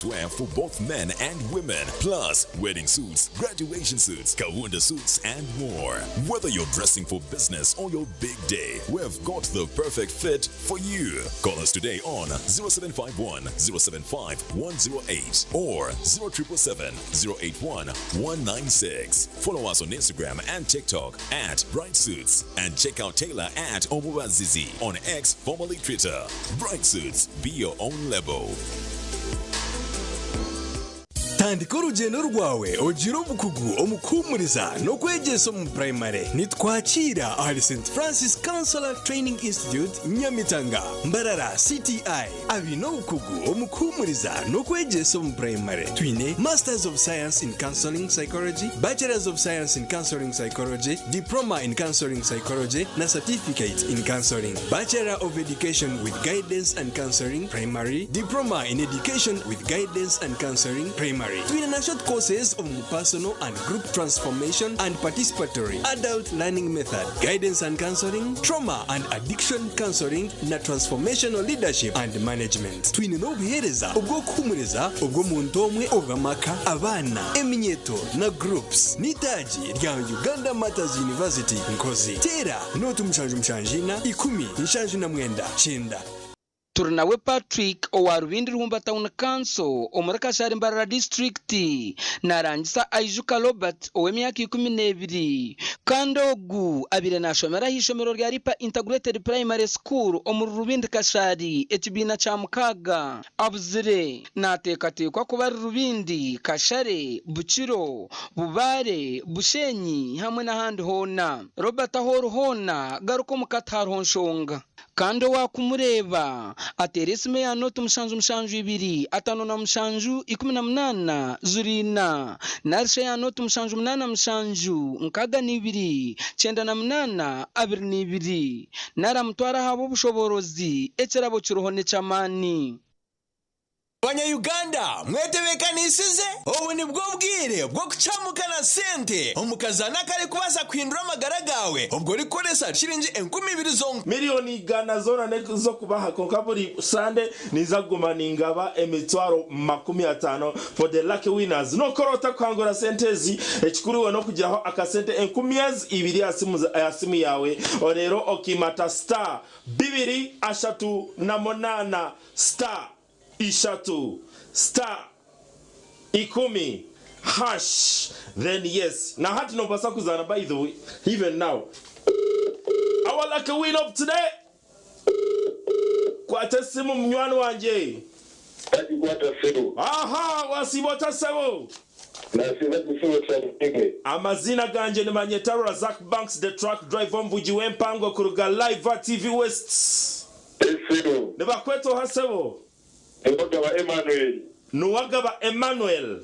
Wear for both men and women, plus wedding suits, graduation suits, Kaunda suits, and more. Whether you're dressing for business or your big day, we've got the perfect fit for you. Call us today on 0751 075 108 or 0777 081 196. Follow us on Instagram and TikTok at Bright Suits and check out Taylor at Omubazizi on X, formerly Twitter. Bright Suits, be your own label. Tandika orugyendo rwawe ogire obukugu omu kuhuumuriza n'okwegyesa omu purayimare. Nitwakiira ahari St Francis Counselor Training Institute, Nyamitanga, Mbarara, CTI, abaine obukugu omu kuhuumuriza n'okwegyesa omu purayimare. Twine Masters of Science in Counselling Psychology, Bachelors of Science in Counselling Psychology, Diploma in Counselling Psychology na Certificate in Counselling. Bachelor of Education with Guidance and Counselling, Primary, Diploma in Education with Guidance and Counselling, Primary. Twine na short courses omu Personal and Group Transformation and Participatory Adult Learning Method, Guidance and Counselling, Trauma and Addiction Counselling na Transformational Leadership and Management. Twine n'obuheereza obw'okuhumuriza obw'omuntu omwe, obw'amaka, abaana, eminyeeto na groups. N'eitaagi rya Uganda Martyrs University, Nkozi. Teera Nooti 774 10 79. Turinawe Patrick owa Rubindi Ruhumba Town Council omuri Kashari Mbarara Disiturikiti narangisa Aijuka Robert ow'emyaka 12 kandi ogu abaire nashomera ah'eishomero rya Ripa Integrated Primary School omuri Rubindi Kashari ekibiina kya mukaaga. Abuzire nateekateekwa kuba ari Rubindi, Kashare, Bukiro, Bubaare, Bushenyi hamwe n'ahandi hoona. Robert ahu ori hoona garuka omuka tihariho nshonga. Kandi owaakumureeba ateere esimu eya nooti 772 57 18 04 nari shi eya nooti 787 62 98 22 nari amutware aha b'obushoboorozi ekirabo kiriho n'eky'amaani. Banya Uganda mwetebekanisize? Obu nibwo bwire bw'okucamuka na sente omu kazaano akarikubaasa kuhindura amagara gaawe obwo orikukoresa shiringi 2000 zonka. Miriyoni igana zoona n'ez'okubaha kwonka buri Sande ninza kuguma ningaba emitwaro 50 for the lucky winners. Nokora ota kuhangura sente ezi? Ekikuru iwe n'okugiraho akasente enkumi ezi ibiri aha simu yaawe reero okiimata star bibiri ashatu na munaana star ishatu star ikumi hash then yes na hati nobasa kuzaana by the way even now our lucky winner of today kwata esimu munywani wangye. Nagikwata sebo. Aha wasiiba ota sebo? Nasiiba gye sebo Kyabutege. Amaziina gangye nibanyeta Razak Banks the truck driver omuvugi w'empango kuruga Live TV West. Esebo. Nibakweta oha sebo? Niwagaba Emmanuel. Niwagaba Emmanuel.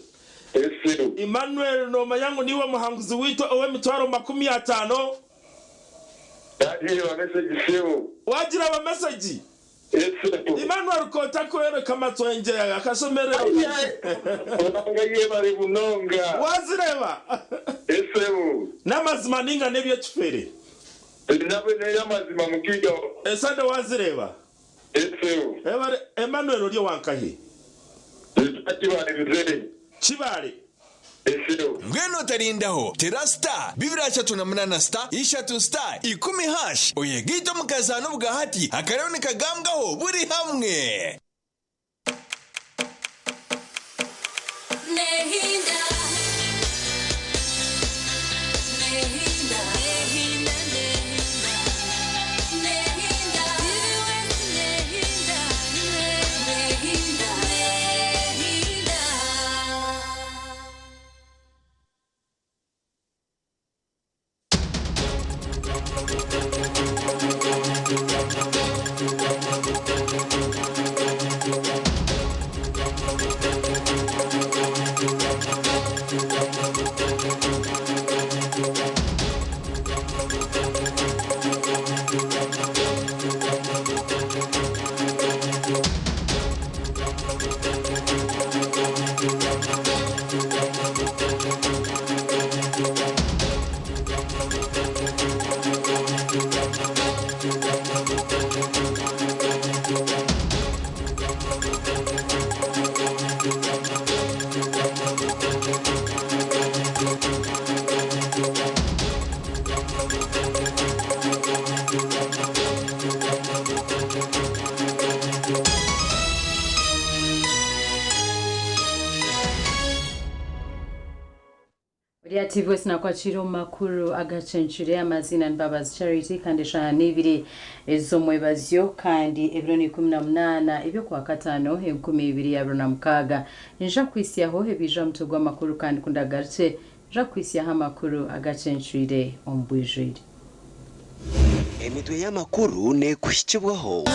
Esebo. Emmanuel nomanya ngu niiwe muhanguzi waitu ow'emitwaro 50? Nagireeba mesegi sebo. Wagireeba mesegi? Esebo. Emmanuel kotakworeka amatwengye akashemererwa. Ruhanga yebare munonga. Wazireeba? Esebo. N'amazima ninga n'ebyekifere? N'eyamazima mugiga. Esande wazireeba? Esebo. Ebare Emmanuel ori owankahi? Kibale mzee. Kibale. Esebo. Mbwenu otarindaho, tera star 238 star ishatu star ikumi hash oyegaite omu kazaano obwahati akariho nikagambwaho buri hamwe. Ori aha TV West nakwakira omu makuru agacencure amaziina ni Mbabazi Charity kandi eshaaha n'ibiri ez'omwebazyo kandi ebiro ni 18 eby'okwakataano 2026. Ninja kukuhitsyaho ebiija aha mutwe gw'amakuru kandi ku ndagarukye nja kukuhitsyaho amakuru agacencwire omu bwijwire. Emitwe y'amakuru neekuhikibwaho.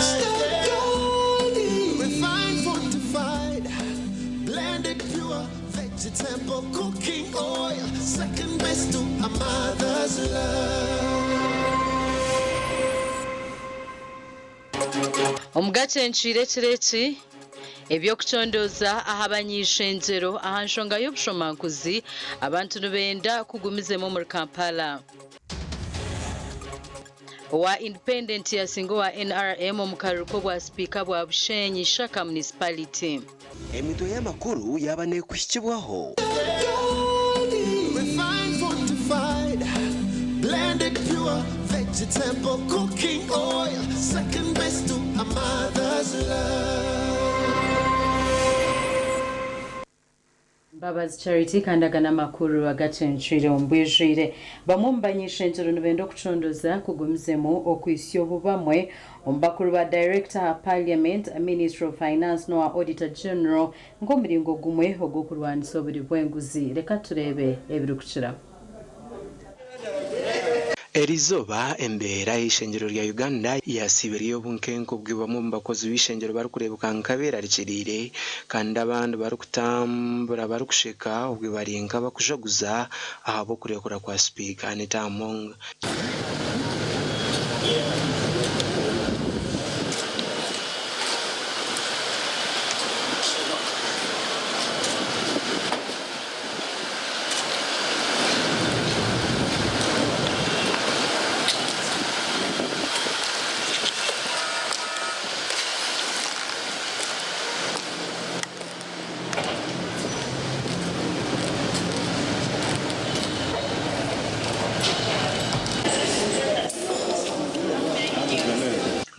Omu gacencwire ekiro eki, eby'okucondooza aha banyeishengyero aha nshonga y'obushomankuzi abantu nibenda kugumizemu omuri Kampala. Owa Independent yasinga owa NRM omu karuru k'obwa sipiika bwa Bushenyi Shaka Municipality. Emitwe y'amakuru yaaba neekuhikibwaho. Mbabazi Charity kandi aga n'amakuru agacencwire omu bwijwire. Bamwe omu bany'ishengyero nibenda okucondoza kugumizemu okuhitsya obu bamwe omu bakuru ba Director aha Parliament, Ministry of Finance n'owa Auditor General nk'omuringo gumwe ogw'okurwanisa oburi bw'enguzi. Reka tureebe ebirikukiraho. Eriizooba embeera y'eishengyero rya Uganda yasiiba eri ey'obunkenke obwo bamwe omu bakozi b'eishengyero barikureebeka nk'abeerarikiriire kandi abandi barikutambura barikusheka obwo bari nk'abakujaguza ahabw'okurekura kwa Sipiika Anita Among.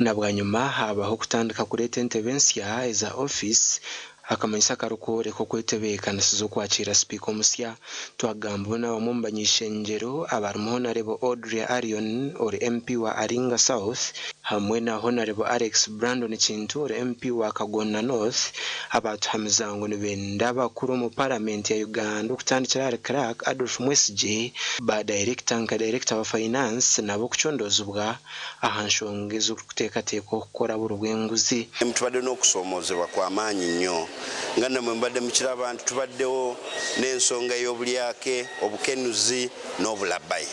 Na bwanyima haabaho okutandika kureeta entebe ensya eza ofiisi Akamanyiso akarikworeka okwetebeekanisiza okwakiira sipiika omusya. Twagambirwe n'abamwe omu banyeishengyero abarimu Honarebo Audrey Arion ori MP wa Aringa South hamwe na Honarebo Alex Brandon Kintu ori MP wa Kagona North abaatuhamiza ngu nibenda abakuru omu Paramenti ya Uganda okutandikira ahari Clerk Adolf Mwesigye, ba dayirekita nka Dayirekita wa Finance nabo kucondoozibwa aha nshonga ez'orikuteekateekwa okukora buri bw'enguzi. Tubadde n'okusoomoozebwa kwa maanyi nnyo. Nga namwe mubadde mukiraba nti tubaddewo n'ensonga ey'obulyake, obukenuzi n'obulabbayi.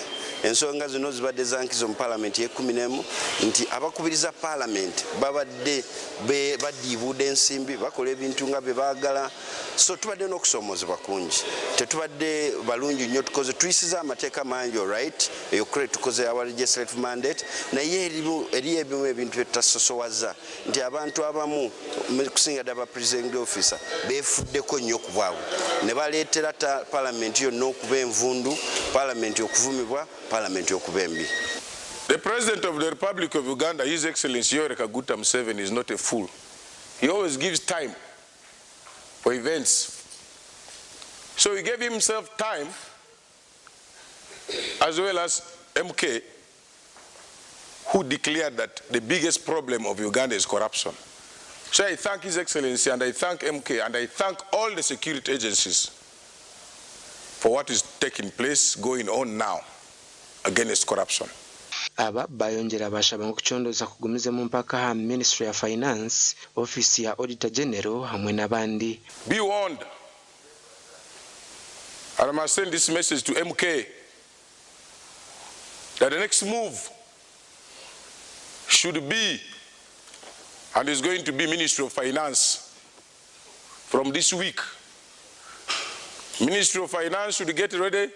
Ensonga zino zibadde za nkizo mu Palamenti ey'ekkumineemu nti abakubiriza Palamenti babadde badiibuuda ensimbi, bakola ebintu nga bye baagala. So tubadde n'okusoomoozebwa kungi. Tetubadde balungi nnyo, tukoze tuyisiza amateeka mangi alright, eyo credit tukoze our legislative mandate, naye erimu eriyo ebimu ebintu bye tutasosowaza nti abantu abamu kusinga ddala ba presiding officer beefuddeko nnyo ku bwabwe ne baleetera palamenti yonna okuba envundu, palamenti okuvumibwa, palamenti okuba embi. The President of the Republic of Uganda, His Excellency Yoweri Kaguta Museveni is not a fool. He always gives time for events. So he gave himself time as well as MK who declared that the biggest problem of Uganda is corruption. So I thank His Excellency and I thank MK and I thank all the security agencies for what is taking place going on now against corruption. Aba bayongyera bashaba ngu okucondooza kugumizemu mpaka aha Ministry ya Finance, Ofiisi ya Auditor General hamwe n'abandi. Be warned and I must send this message to MK that the next move should be and is going to be Ministry of Finance from this week. Ministry of Finance should get ready.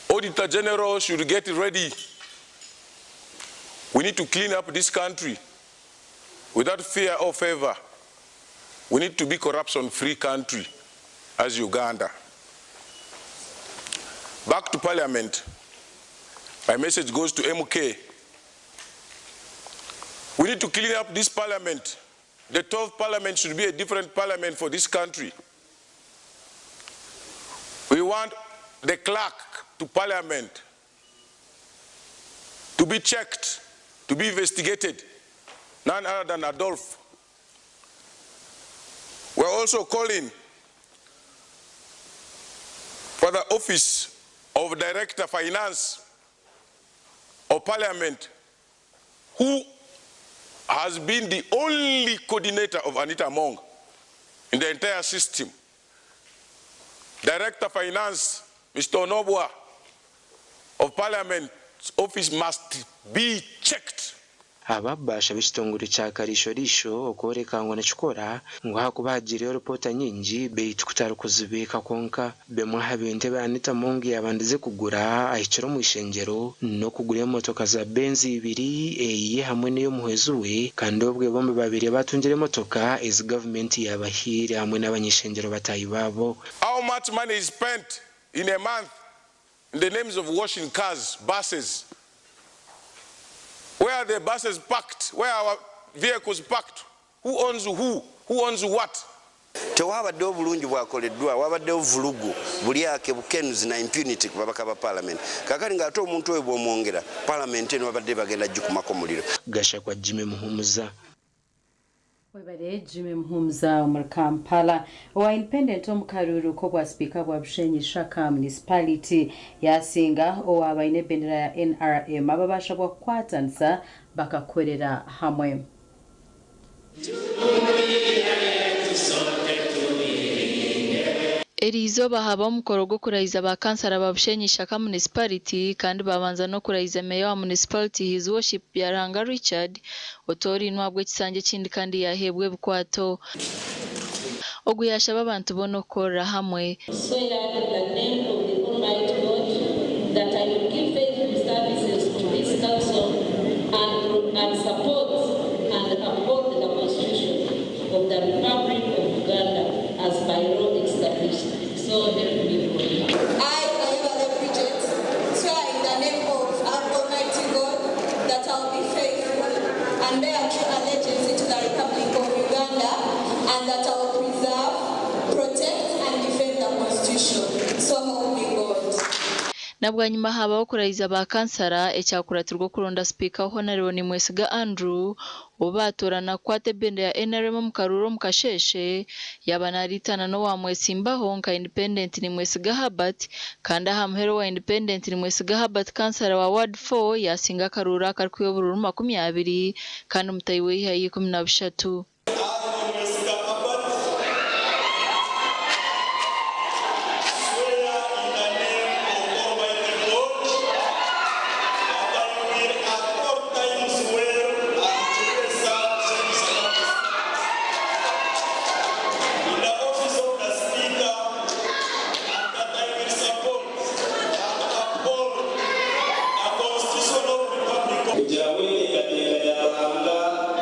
Auditor General should get ready. We need to clean up this country without fear or favor. We need to be corruption-free country as Uganda. Back to Parliament, my message goes to MK. We need to clean up this Parliament. The 12th Parliament should be a different Parliament for this country. We want the clerk to parliament to be checked, to be investigated, none other than Adolf. We're also calling for the office of Director Finance of Parliament, who has been the only coordinator of Anita Among in the entire system. Director Finance, Mr. Onobwa of Parliament's office must be checked. Aba bashaba ekitongore kya Kariisho-riisho okworeka ngu nikikora ngu ahakuba hagiireyo ripoota nyingi beitu kutari kuzibiika kwonka. Bimwe aha bintu ebi Anita Among yaabandize kugura ahikire omu ishengyero n'okugura emotoka za Benz ibiri, eye hamwe n'ey'omuhwezi we kandi obwe bombi babaire batungire emotoka ezi gavumenti yaabahaire hamwe n'abany'ishengyero bataahi baabo. How much money is spent in a month in the names of washing cars, buses? Where are the buses parked? Where are our vehicles parked? Who owns who? Who owns what? Tewabaddewo bulungi bwakoleddwa, wabaddewo vulugu, bulyake, bukenuzi na impunity ku babaka ba Palamenti. Kaakati ng'ate omuntu oyo bw'omwongera, Palamenti eno babadde bagenda gikumako muliro. Gashakwa Jimmy Muhumuza. Webare Jimmy Muhumuza omuri Kampala. Owa Independent omu karuuru k'obwa sipiika bwa Bushenyi Shaka Municipality yasinga owaaba aine ebendera ya NRM. Aba baashabwa kukwatanisa bakakorera hamwe. Eriizooba habaho omukoro gw'okurahiza ba kansara ba Bushenyi Ishaka Municipality kandi babanza n'okurahiza Meeya wa Municipality His Worship Byaruhanga Richard otoorainwe ahabw'ekisanja ekindi kandi yaaheebwa ebikwato. Ogu yaashaba abantu boona okukorera hamwe. Swear in the name of the Almighty God that I will give faithful services to this council and, and support and uphold the Constitution of the Republic of Uganda as by law established. So help me God. I, Ayabale Bridget, swear in the name of our Almighty God that I will be faithful and bear true allegiance to the Republic of Uganda and that I will preserve, protect and defend the Constitution. So help me God. Na bwanyima habaho okurahiza ba kansara ekyakuratirwa okuronda sipiika Honarebo Nimwesiga Andrew ou baatoorana kukwata ebendera ya NRM omu karuuru omu kasheeshe yaaba nariitana n'owamwetsimbaho nka Independent Nimwesiga Herbert kandi aha muheru owa Independent Nimwesiga Herbert kansara wa Ward 4 yaasinga akaruuru akarikwiha oburuuru 20 kandi mutahi we yaihayo 13. Kugira ngu enteekateeka ya Ruhanga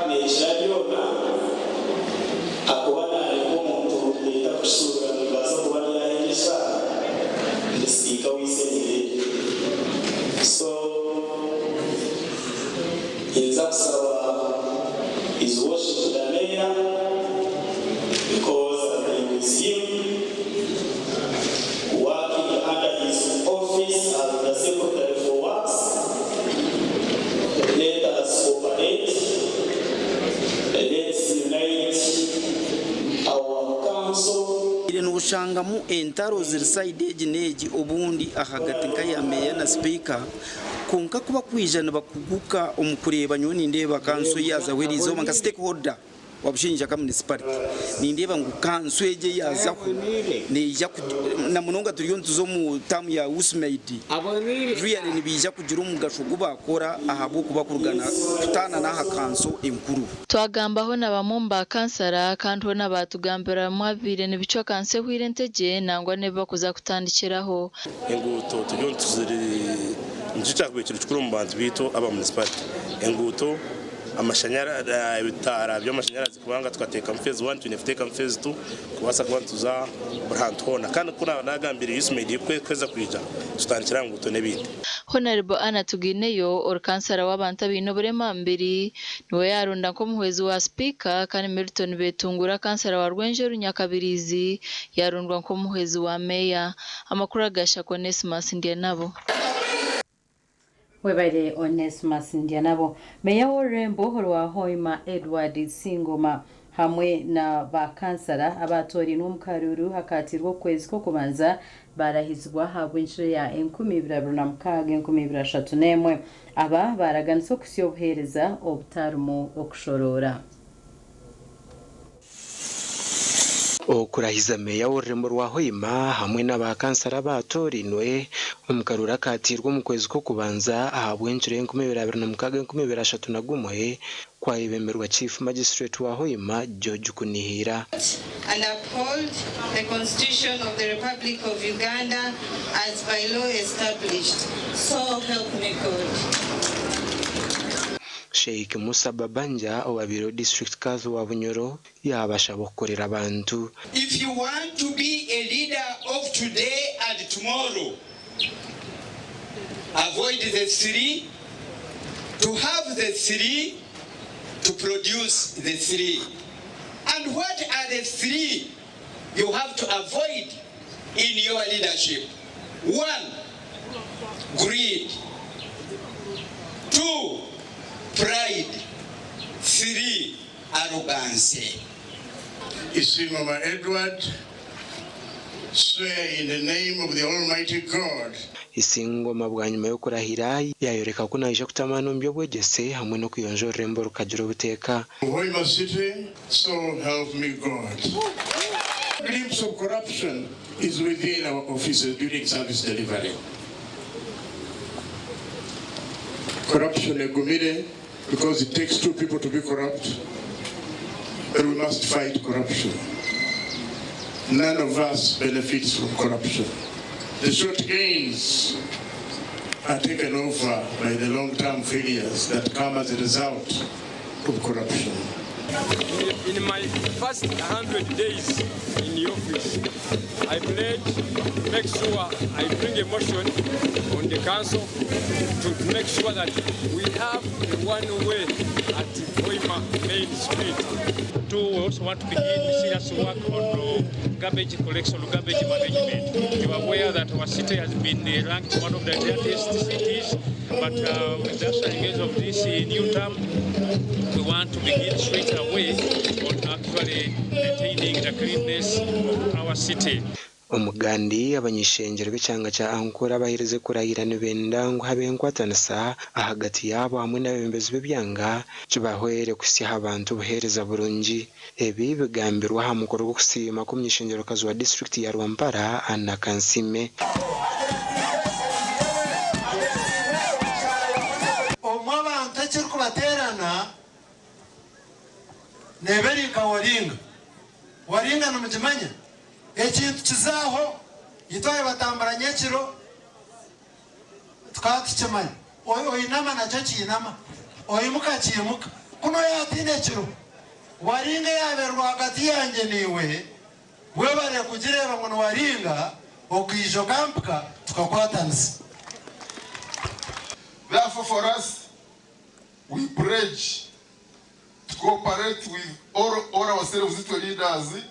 neekira byona, ahakuba naareka omuntu naija kushuubura nimbaasa kuba naahenga eshaaha ndi sipiika w'eishengyero eri. So ninza kusaba His Worship the Mayor because I've been with him working under his office as the Secretary for Works. Let us cooperate. Let's unite our council. Noshangamu entaro ziri sayidi egi n'egi obundi ahagati nk'aya meeya na sipiika kwonka ku bakwija nibakuguka omu kureeba nyowe nindeeba kanso yaazaho eriizooba nka stakeholder wa Bushenyi Ishaka Municipality nindeeba ngu kanso egi eyaazaho neija na munonga turiyo nituza omu taamu ya USMAID really nibaija kugira omugasho ogu baakora ahabw'okuba kurugana kutaana n'aha kanso enkuru. Twagambaho na bamwe omu ba kansara kandi hoona baatugambira bimwe abibaire nibicwa kanso ehweire entegye nangwa n'ebi bakuza kutandikiraho. Enguuto turiyo nituziri nikyo kyakubaire ekintu kikuru omu bantu baitu aba municipality. Enguuto Ebitaara by'amashanyarazi kubanga tukateekamu phase one, twine kuteekamu phase two kubaasa kuba nituza buri hantu hoona. Kandi ku naaba naagambire USMAID ku erikuheza kwija, tutandikire aha nguuto n'ebindi. Honarebo Anna Tugineyo, ori kansara w'abantu abaine oburema aha mubiri, niwe yaaronda nk'omuhwezi wa sipiika kandi Milton Betungura kansara wa Rwenjeru Nyakabiriizi yaarondwa nk'omuhwezi wa meeya. Amakuru aga Shaka Onesmus Ndyanabo. Webare Onesmus Ndyanabo. Meeya w'orurembo orwa Hoima Edward Singoma hamwe na bakansara abaatorainwe omu karuuru akaateirwe okwezi kw'okubanza baarahizibwa ahabw'enkiro ya 2026-2031. Aba baaraganisa okuhitsya obuheereza obutarimu okushoroora. Okurahiza meeya w'orurembo rwa Hoima hamwe na bakansara abaatoorainwe omu karuuru akaateirwe omu kwezi kw'okubanza ahabw'enkiro 2026-2031 kwayebemberwa Chief Magistrate wa Hoima, George Kunihira. And uphold the Constitution of the Republic of Uganda as by law established. So help me God. Sheikh Musa Babanja owabaire District Kadhi wa Bunyoro yaabashaba okukorera abantu. If you want to be a leader of today and tomorrow, avoid the three, to have the three, to produce the three. And what are the three you have to avoid in your leadership? One, greed. Two, pride. Three, arrogance. Isingoma Edward, swear in the name of the Almighty God. Isingoma bwanyima y'okurahira yaayoreka ku naija kuta amaani omu by'obwegyese hamwe n'okuyonja orurembo rukagira obuteeka. Hoima City, so help me God. Glimpse of corruption is within our offices during service delivery. Corruption egumire because it takes two people to be corrupt, but we must fight corruption. None of us benefits from corruption. The short gains are taken over by the long-term failures that come as a result of corruption. In my first 100 days in the office, I pledge to make sure I bring a motion on the council to make sure that we have a one-way at Hoima Main Street. Two, we also want to begin serious work on garbage collection, garbage management. You are aware that our city has been ranked one of the dirtiest cities, but with the ushering of this new term, we want to begin straight away on actually maintaining the cleanness of our city. Omugandi abany'ishengyero b'ekyanga kya Ankole abaheereze kurahira nibenda ngu habeho enkwatanisa ahagati yaabo hamwe n'abeebembezi b'ebyanga kibahwere kuhitsya abantu obuheereza burungi. Ebi bigambirwe aha mukoro gw'okusiima kw'omuny'ishengyerokazi wa disiturikiti ya Rwampara Anna Kansiime. Omwe abantu ekirikubateerana neeba eri nka waringa. Waringa nimugimanya? Ekintu kizaaho, itwe batambura nyekiro tukaba tukimanya. Oinama nakyo kiinama, oimuka kiimuka. Kuno yatiina ekiro, waringa yaaba rwagati yangye naiwe, webare kugireeba ngu ni waringa, okaija okampika tukakwatanisa. Therefore, for us, we pledge to cooperate with all our self leaders,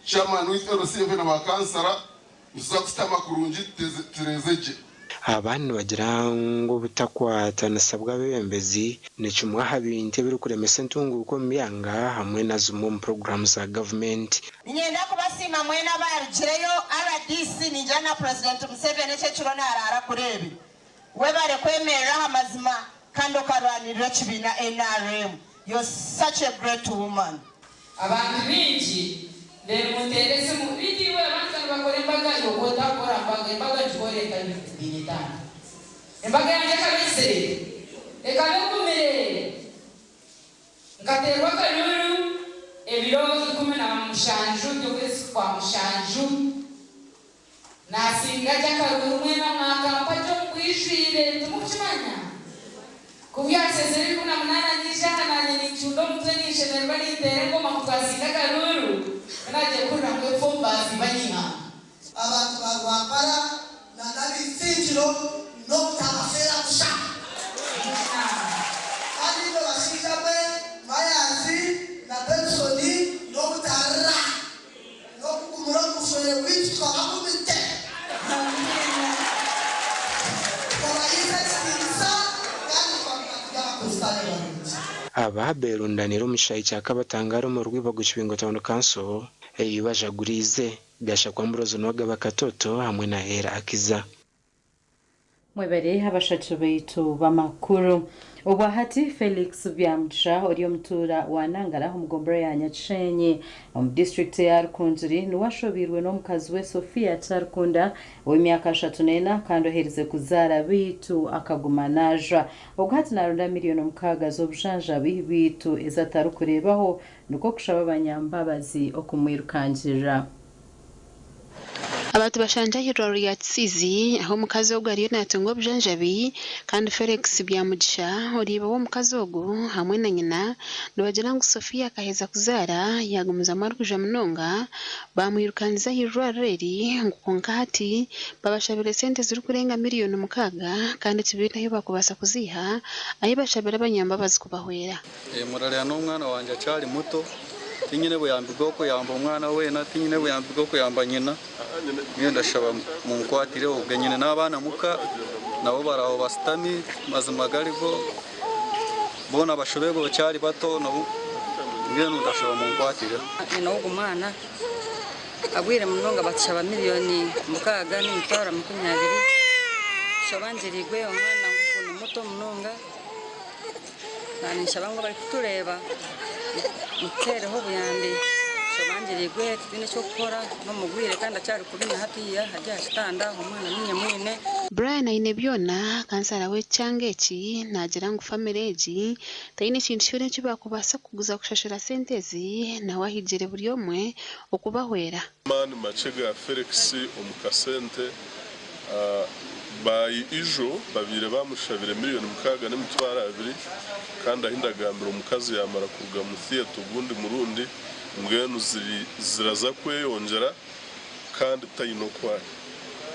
chairman with LCF na bakansara, nituza kusitama kurungi turezeje. Aba nibagira ngu obutakwatanisa bw'abeebembezi ni kimwe aha bintu ebirikuremesa entunguuka omu byanga hamwe na zimwe omu puroguraamu za gavumenti. Niinyenda kubasiima mwena abarugireyo RDC ningira na President Museveni ekyo ekiro naraara kureebe. Webare kwemerera aha mazima kandi okarwanirira ekibiina NRM. You're such a great woman. Abantu baingi beemuteera esimu beitu iwe abantu nibakora embaga iwe otakora mbaga embaga ngikore nka 5. Embaga yangye ekaba ezire ekaba egumire nkateerwa akaruru ebiro 17 by'okwezi kwa 7 nasinga gye akaruru mwena mwakampa gye omu bwijwire timukukimanya kubyasezere 18. Naija aha naanye nincunda omutwe ninshemererwa ninteera engoma ngu twasinga akaruuru, ku naagiire kuhurira ngu efoomu baaziiba anyihanga. Abantu ba Rwampara na n'ab'Isingiro n'obutabafeera busha. Kandi imwe bashaija mwe, Mayanzi na Benson n'obutarira n'okugumira omu bushwere bwaitu tukabagumite. Tukabahiisa ekitiinisa kandi tukaguma turi Abakristaayo barungi. Aba beerundanira omu kishaayi kya Kabatangara omu Rwibago Kibingo Town Council ei bajaguriize. Gashakwa Ambrose Nuwagaba Katoto hamwe na Ella Akiza. Mwebare abashatu baitu b'amakuru. Obwahati Felix Byamugisha ori omutuura wa Nangara omu gombora ya Nyakishenyi omu disiturikiti eya Rukungiri niwe ashobiirwe n'omukazi we Sophia Kyarikunda ow'emyaka 34 kandi oherize kuzaara beitu akaguma naajwa. Ogu hati naronda miriyoni 6 z'obujanjabi beitu ezi atarikureebaho nikwo kushaba abanyambabazi okumwirukangirira. Abantu bashangire ah'eirwariro rya Kisiizi ahu omukazi ogu ariyo naatunga obujanjabi kandi Felix Byamugisha ori iba w'omukazi ogu hamwe na nyina nibagira ngu Sophia akaheza kuzaara yaagumizamu arikwija munonga baamwirukangiza ah'eirwariro eri ngu kwonka hati babashabire sente zirikurenga miriyoni 6 kandi tibaine ahu barikubaasa kuziiha ahu bashabire abanyambabazi kubahwera. Murarira n'omwana wangye akyari muto, tinyine buyambi bw'okuyamba omwana weena, tinyine buyambi bw'okuyamba nyina. Nyowe ndashaba munkwatire obwe nyine n'abaana muka nabo bari aho basitami mazima garigo boona bashoberwe bakyari bato nabo mbwenu ndashaba munkwatireho. Nyina w'ogu mwana agwire munonga batushaba 6,020,000 tushobangirirwe omwana ngugu ni muto munonga. Ninshaba ngu abarikutureeba mututeereho obuyambi tushobangirirwe titwine eky'okukora n'omurwaire kandi akyari kubi na hatiiya ari aha kitanda omwana niinye mwine. Brian Ainebyona, kansara w'ekyanga eki naagira ngu famire egi teine kintu kyona eki baakubaasa kuguza kushashura sente ezi nawe ahigire buri omwe okubahwera. Amaani makye ga Felix omu kasente By ijo babaire bamushabire 6,200,000 kandi ahi ndagambira omukazi yamara kuruga mu theatre ogundi murundi mbwenu ziri ziraza kweyongyera kandi tayine oku ari.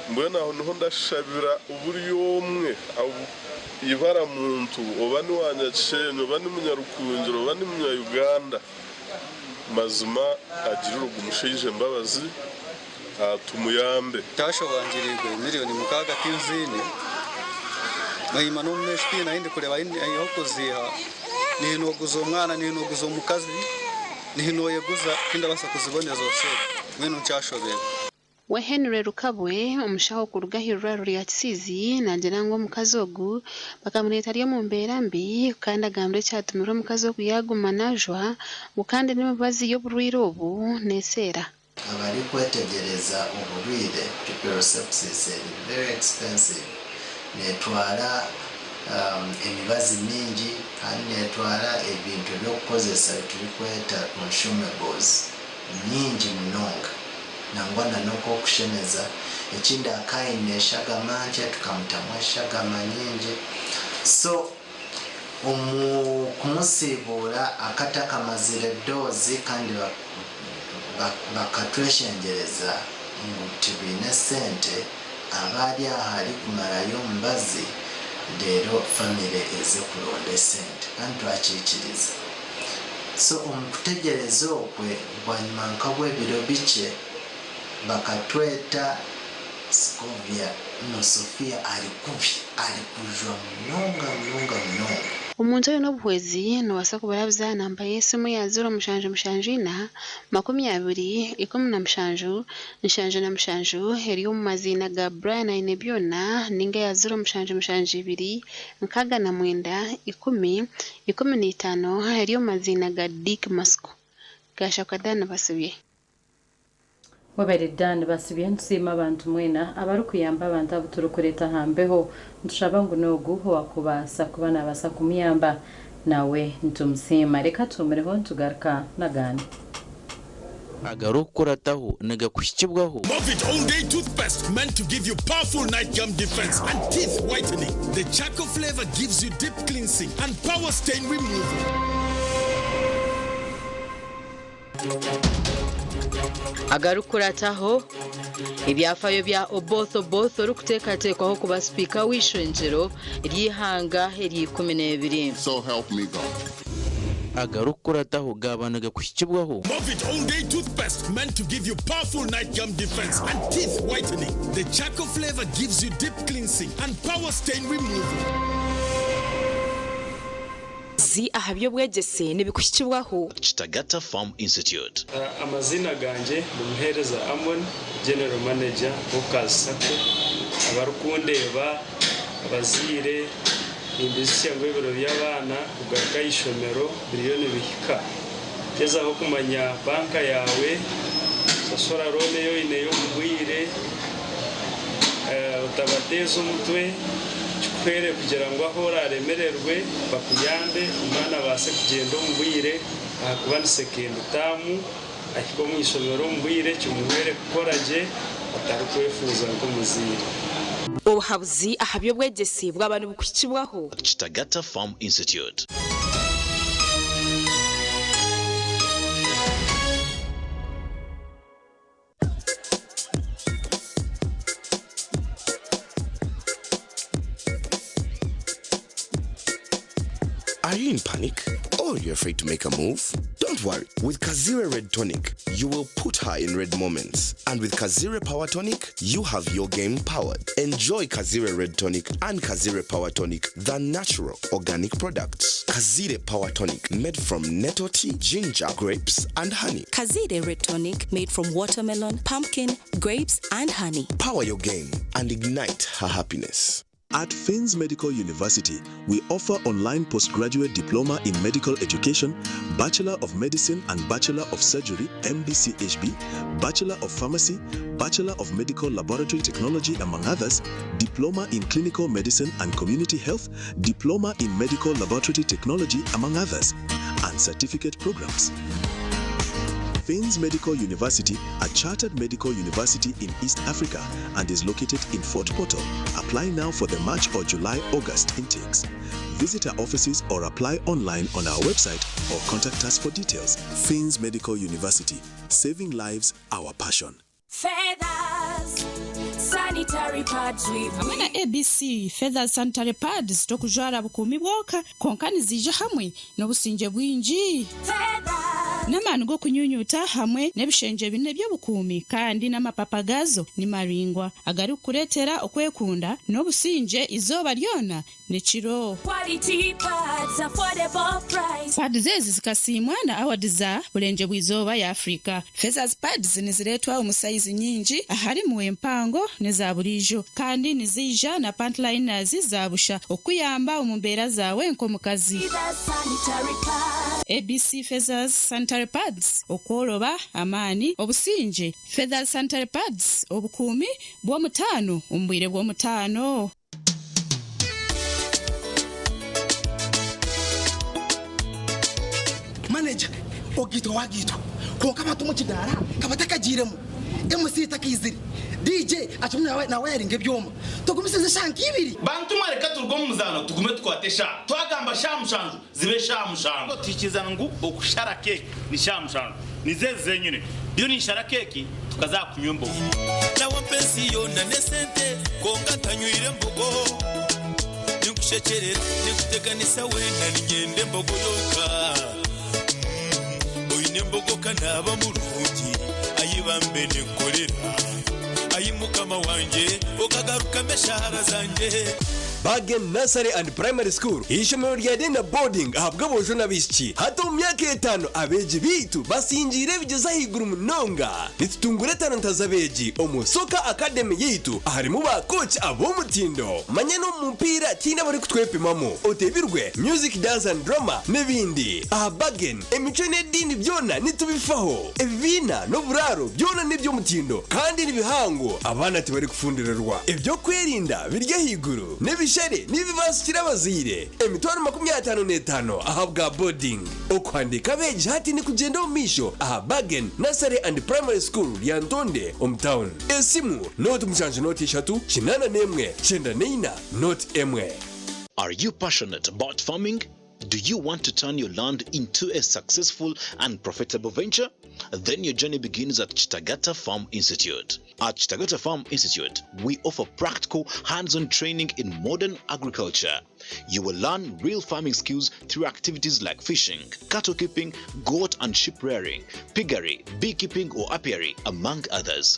Mbwenu aho niho ndashabira buri omwe ibara muntu oba ni wa Nyakishenyi oba ni Munyarukungiri oba ni Munya Uganda mazima agirire ogu mushaija embabazi. Tumuyambe. Kyashobangirirwe 6,000,000 tinziine mahima n'omumaisho tihaine ahu ndikureeba ah'okuziiha niinoguza omwana niinoguza omukazi niinoyeguza tindabaasa kuzibona ezo sente mbwenu nkyashoberwa. We Henry Rukabwe, omushaho kuruga ah'eirwariro rya Kisiizi naagira ngu omukazi ogu bakamureeta ari omu mbeera mbi kandi agambire ekyatumire omukazi ogu yaaguma naajwa ngu kandi n'emibazi y'oburwaire obu neeseera. Abarikwetegyereza oburwire, Puerperal sepsis eri very expensive, netwara emibazi mingi kandi netwara ebintu ebyokukozesa ebiturikweta consumables nyingi munonga nangwa na nokwokushemeza. Ekindi akaine eshagama nkye tukamutamu eshagama nyingi so omu kumusiibuura akatakamazire doozi kandi Bakatweshengyereza ngu tibaine sente, aba ari aha arikumarayo omubazi reero famire eze kuronda esente kandi twakiikiriza. So omu kutegyereza okwe bwanyima nka bw'ebiro bikye bakatweta Scovia no Sophia ari kubi arikujwa munonga munonga munonga. Omuntu oine obuhwezi noobaasa kubarabiza aha namba y'esimu ya 0774 20 17 77 eri omu maziina ga Brian Ainebyona ninga eya 0772 69 10 15 eri omu maziina ga Dick Matsiko. Gashakwa Dan Basibye. Webare Dan Basibye nitusiima abantu mwena abarikuyamba abantu abu turikureeta aha mbeho. Nitushaba ngu n'ogu owakubaasa kuba nabaasa kumuyamba nawe nitumusiima. Reka tuhumureho nitugaruka n'agandi. Agarikukurataho nigakuhikibwaho. Movit All Day Toothpaste meant to give you powerful night gum defense and teeth whitening. The charcoal flavor gives you deep cleansing and power stain removal. Agarikukurataho, Ebyafayo bya Oboth Oboth orikuteekateekwaho kuba sipiika w'eishengyero ry'eihanga ery'ikumineebiri. So help me God. Agarikukurataho gaaba nigakuhikibwaho. Movit All Day Toothpaste meant to give you powerful night gum defense and teeth whitening. The charcoal flavor gives you deep cleansing and power stain removal. Zi aha by'obwegyese nibikuhikibwaho. Kitagata Farm Institute. Amaziina gangye ni Muheereza Amon, General Manager w'Obukazi Sacco. Abarikundeeba, abazaire, nimbijusya ngu ebiro by'abaana kugaruka aha ishomero biriyo nibihika. Gyezaho kumanya banka yaawe, shashura looni ei oineyo omu bwire, otabateeza omutwe, kikuhwere kugira ngu ahu oraaremererwe bakuyambe, omwana abaase kugyenda omu bwire ahakuba ni sekendi taamu, ahike omu ishomero omu bwire kimuhwere kukora gye atarikwefuuza nk'omuzaire. Obuhabuzi aha by'obwegyese bwaba nibukuhikibwaho. Kitagata Farm Institute. Are you in panic? Or you're afraid to make a move? Don't worry. With Kazire Red Tonic, you will put her in red moments. And with Kazire Power Tonic, you have your game powered. Enjoy Kazire Red Tonic and Kazire Power Tonic, the natural organic products. Kazire Power Tonic, made from nettle tea, ginger, grapes, and honey. Kazire Red Tonic made from watermelon, pumpkin, grapes, and honey. Power your game and ignite her happiness. At Finns Medical University, we offer online postgraduate diploma in medical education, Bachelor of Medicine and Bachelor of Surgery, MBCHB, Bachelor of Pharmacy, Bachelor of Medical Laboratory Technology, among others, Diploma in Clinical Medicine and Community Health, Diploma in Medical Laboratory Technology, among others, and certificate programs. Finns Medical University, a chartered medical university in East Africa and is located in Fort Portal. Apply now for the March or July August intakes. Visit our offices or apply online on our website or contact us for details. Finns Medical University, saving lives, our passion. Feathers, sanitary pads with Hamwe na ABC Feathers Sanitary Pads tokujwara bukuumi bwonka kwonka niziija hamwe n'obusingye bwingi. N'amaani g'okunyunyuta hamwe n'ebishengye bine by'obukuumi kandi n'amapapa gaazo ni maraingwa agarikukureetera okwekunda n'obusingye eizooba ryona n'ekiro. Quality pads, affordable price. Pads ezi zikasiimwa na awadi za Burengyerwa Izooba ya Afrika. Feathers Pads nizireetwa omu sayizi nyingi aharimu empango n'eza buriijo kandi niziija na pant liners za busha okukuyamba omu mbeera zaawe nk'omukazi. Feathers sanitary pads. ABC Feathers Sanitary Pads, Okworoba, amaani, obusingye. Feathers Sanitary Pads, Obukuumi bw'omutaano omu bwire bw'omutaano. Manager, ogaitwa wagaitwa kwonka abantu omu kidaara ka batakagiiremu, MC takaizire, DJ akirimu nawayaringa ebyoma, tugumisirize eshaaha nk'ibiri. Bantu mwe reka turuge omu muzaano tugume tukwate eshaaha. Twagamba shaaha mushanju zibe shaaha mushanju. Tuhikirizana ngu okushara keeki ni shaaha mushanju. Nizo ezi zenyine. Ndiyo ninshara keeki tukaza aha kunywa embogo. Nawe mpa ensi yoona n'esente kwonka ntanywire mbogo. Ninkushekyerera, ninkuteganisa weena niinyenda embogo yonka. Oine embogo ka naaba murungi, ayi bambe ninkukorera. Ayi Mukama wangye, okagarukamu eshaara zangye. Bargain Nursery and Primary School, eishomero rya day na boarding ahabw'aboojo n'abaishiki. Hati omu myaka etaano abeegi baitu basingiire ebigyezo ahaiguru munonga. Nitutungura etalanta z'abeegi omu Soccer Academy yaitu aharimu ba kooki ab'omutindo. Manya n'omu mupiira tihaine abarikutwepimamu. Otebirwe, music, dance and drama n'ebindi. Aha Bargain, emicwe n'ediini byona nitubifaho. Ebibiina n'oburaaro byona n'eby'omutindo kandi nibihango, abaana tibarikufundirirwa. Eby'okwerinda biri ahaiguru. Ebishare nibibasikira abazaire 55,000 ahabwa boarding. Okuhandiika abeegi hati nikugyenda omu maisho aha Bargain Nursery and Primary School Lyantonde omu town. Esimu, 0 7 0 81 94 01. Are you passionate about farming? Do you want to turn your land into a successful and profitable venture? Then your journey begins at Chitagata Farm Institute. At Chitagata Farm Institute, we offer practical, hands on training in modern agriculture. You will learn real farming skills through activities like fishing, cattle keeping, goat and sheep rearing, piggery, beekeeping or apiary, among others.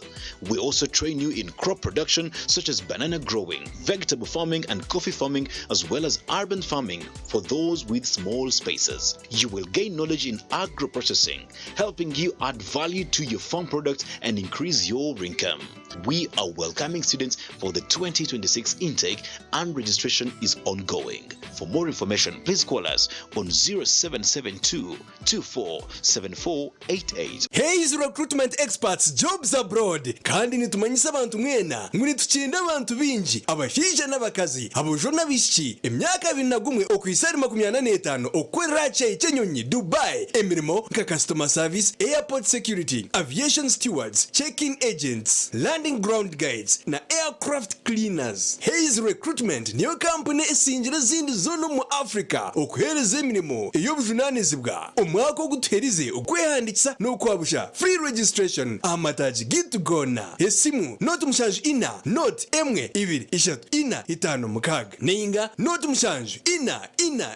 We also train you in crop production such as banana growing, vegetable farming, and coffee farming, as well as urban farming for those with small spaces. You will gain knowledge in agro processing, helping you add value to your farm products and increase your income. We are welcoming students for the 2026 intake and registration is ongoing. For more information, please call us on 0772 247488. Hays Recruitment Experts Jobs Abroad kandi nitumanyisa abantu mwena ngu nitukinda abantu baingi abashaija n'abakazi, aboojo n'abaishiki, emyaka 21 okuhitsya ahari 45 okukorera aha kishaayi ky'enyonyi Dubai emirimo nka Customer Service, Airport Security, Aviation Stewards, Check-in Agents, Landing Ground Guides na Aircraft Cleaners. Hays Recruitment niyo kampuni esingire ezindi zoona omu Africa okuheereza emirimo ey'obujunaanizibwa. Omwaka ogu tuherize okwehandiikisa n'okwabusha, free registration, aha mataagi gaitu goona. Esimu, 074 1 2 3 4 5 6 nainga 0 7 4 4 4 4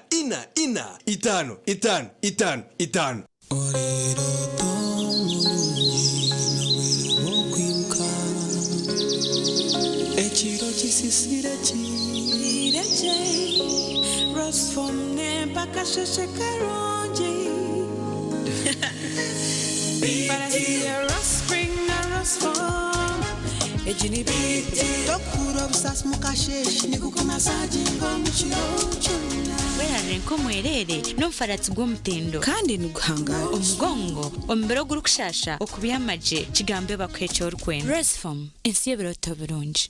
5 5 5 5. Ekiro kisisire kirekye Rosfom nempaka sheshe karungi Farasiya Rospring na Rosfom egi biti Tokura obusasi mukasheshe nikukumasaginga omu kiro kyona. Werarire nk'omwerere n'omufaratsi gw'omutindo kandi niguhangara omugongo omubiri ogurikushasha okubyama gye kigambe bakuhe eki orikwenda. Rosfom ensi y'ebiroto birungi.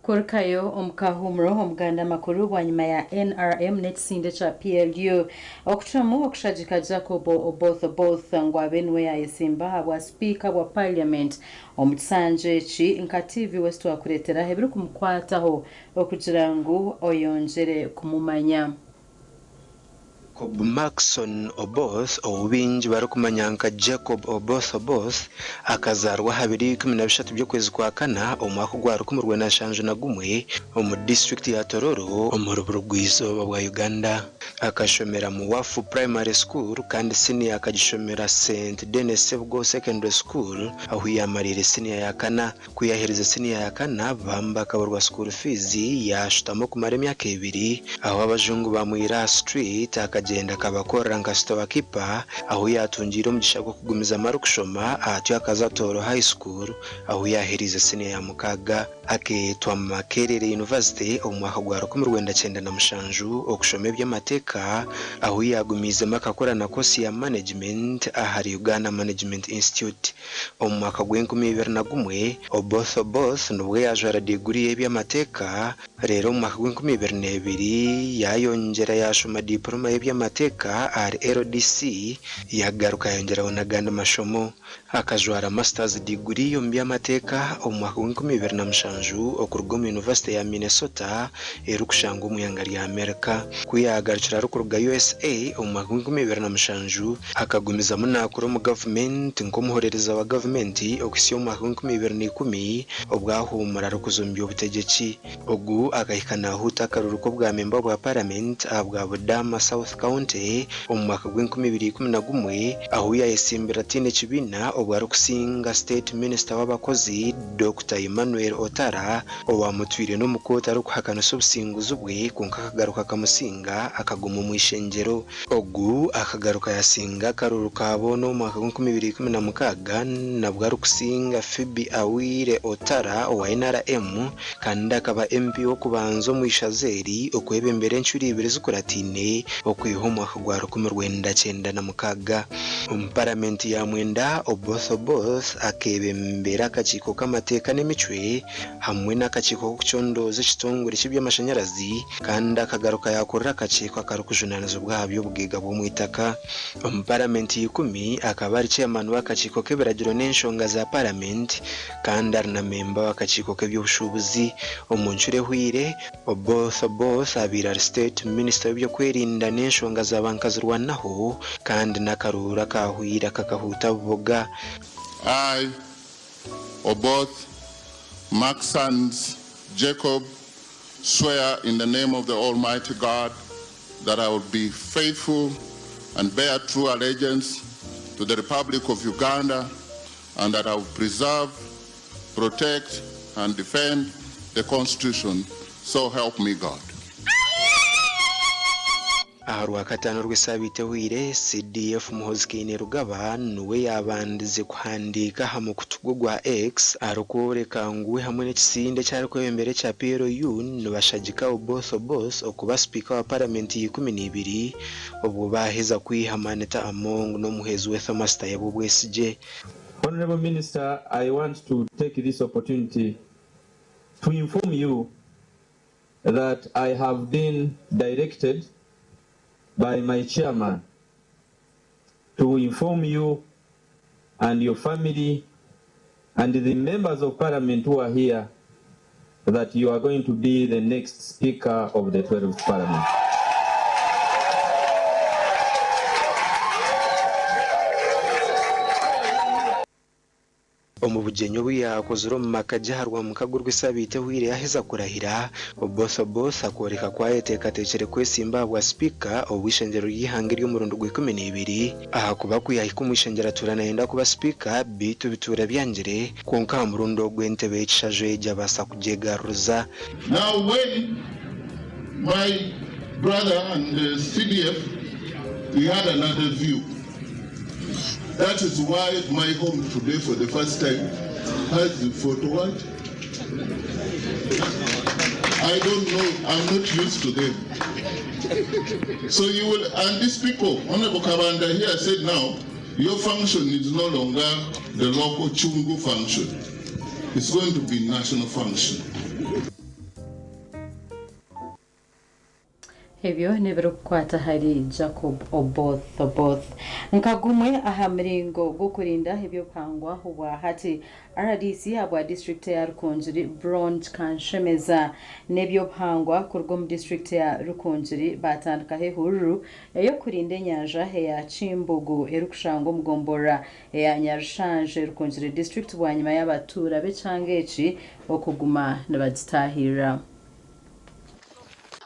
Kurukayo omu kahuumuro omuganda makuru bwanyima ya NRM n'ekisinde kya PLU okucwamu okushagika Jacob Oboth Oboth ngu abe niwe yayesimba ahabwa sipiika bwa parliament omu kisanja eki nka TV West twakureetera ebirikumukwataho okugira ngu oyongyere kumumanya. Jacob Markson Oboth, ou baingi barikumanya nka Jacob Oboth Oboth, akazaarwa aha biro 13 by'okwezi kwa kana omwaka ogwa 1971 omu disiturikiti ya Tororo omuri burugwa-izooba bwa Uganda. Akashomera Muwafu Primary School kandi siniya akagishomera St Denis Sebugo Secondary School ahu yaamariire siniya ya kana. Ku yaaherize siniya ya kana, bamba akaburwa school fees yaashutama okumara emyaka ebiri, ahu abajungu baamwihire aha street akagyenda akabakorera nka store keeper ahu yaatungiire omugisha gw'okugumizamu arikushoma atyo akaza Tooro High School ahu yaaherize siniya ya mukaaga. Akeetwa Makerere University omu mwaka gwa 1997 okushoma eby'amateeka ahu yaagumiizemu akakora na course ya Management ahari Uganda Management Institute. Omu mwaka gw'enkumi ibiri na gumwe, Oboth Oboth nibwo yaajwara diiguri y'eby'amateeka, reero omu mwaka gw'enkumi ibiri n'ebiri yaayongyera yaashoma diipuloma y'eby'amateeka ahari LDC, yaagaruka yaayongyeraho n'agandi mashomo. Akajwara Masters diguri omu by'amateeka omu mwaka gw'enkumi ibiri na mushanju okuruga omu Yunivasite ya Minnesota erikushangwa omu ihanga rya Amerika. Ku yaagarukire arikuruga USA omu mwaka gw'enkumi ibiri na mushanju, Akagumizamu naakora omu gavumenti nk'omuhorereza wa gavumenti okuhitsya omu mwaka gw'enkumi ibiri na ikumi obu ahuumura arikuza omu by'obutegyeki. Ogu akahika naahuuta akaruru k'obwamemba bwa paramenti ahabwa Budama South County omu mwaka gw'enkumi ibiri ikumi na gumwe ahu yaayesimbire ataine kibiina obwo arikusinga State Minister w'abakozi Dokita Emmanuel Otar. Otara owamutwire n'omu kooti arikuhakanisa obusinguzi bwe kwonka akagaruka akamusinga akaguma omu ishengyero. Ogu akagaruka yasinga akaruuru ka boona omu mwaka gw'enkumi ibiri ikumi na mukaaga nabwo arikusinga Phoebe Awiire Otara owa NRM kandi akaba MP w'okubanza omu ishaza eri okwebembera enshuro ibiri zikurataine okwiha omu mwaka gwa 1996. Omu Paramenti ya mwenda, Oboth Oboth akeebembera akakiiko k'amateeka n'emicwe hamwe n'akakiiko k'okucondooza ekitongore ky'eby'amashanyarazi kandi akagaruka yaakurira akakiiko akarikujunaanizibwa aha by'obugaiga bw'omu itaka. Omu Paramenti ya ikumi, akaba ari Chairman w'akakiiko k'ebiragiro n'enshonga za Paramenti kandi ari na memba w'akakiiko k'eby'obushuubuzi. Omu ncuro ehweire, Oboth Oboth abaire ari State Minister w'eby'okwerinda n'enshonga za bankazirwanaho kandi n'akaruuru akaahweire akakahuuta buboga. I, Oboth Marksans Jacob, swear in the name of the Almighty God that I will be faithful and bear true allegiance to the Republic of Uganda and that I will preserve, protect, and defend the Constitution. So help me God. Aha Rwakataano rw'esaabiiti ehweire, CDF Muhoozi Kainerugaba niwe yaabandize kuhandiika aha mukutu gwe ogwa X arikworeka ngu we hamwe n'ekisinde eki arikwebembera ekya PLU nibashagika Oboth Oboth okuba sipiika wa Paramenti ya 12 obwo baaheza kwiha Anita Among n'omuhwezi we Thomas Tayebwa obwesigye. Honourable Minister, I want to take this opportunity to inform you that I have been directed by my chairman to inform you and your family and the members of parliament who are here that you are going to be the next speaker of the 12th parliament. Omu bugyenyi obu yaakozire omu maka gye aha Rwamukaga orw'esaabiiti ehweire yaaheza kurahira, Oboth Oboth akooreka ku ayeteekateekire kwesimba ahabwa sipiika ow'eishengyero ry'eihanga ery'omurundi gwa 12 ahakuba ku yaahika omu ishengyero atuura naayenda kuba sipiika beitu bituura byangire kwonka aha murundi ogu entebe y'ekishaju egi abaasa kugyegaruza. Now when my brother and the CDF he had another view. That is why my home today for the first time has the photo what? I don't know, I'm not used to them. So you will, and these people, Honorable Kabanda here said now, your function is no longer the local Chungu function. It's going to be national function. Ebyo n'ebirikukwata ahari Jacob Oboth Oboth. Nka gumwe aha miringo gw'okurinda eby'obuhangwa obwa hati, rdc ahabwa disiturikiti eya Rukungiri, Bronge Kanshemeza n'eby'obuhangwa kuruga omu disiturikiti ya Rukungiri baatandikaho ehururu ey'okurinda enyanja eya Kimbugu erikushangwa omu gomborora eya Nyarushanje, Rukungiri disiturikiti bwanyima y'abatuura b'ekyanga eki okuguma nibagitaahirira.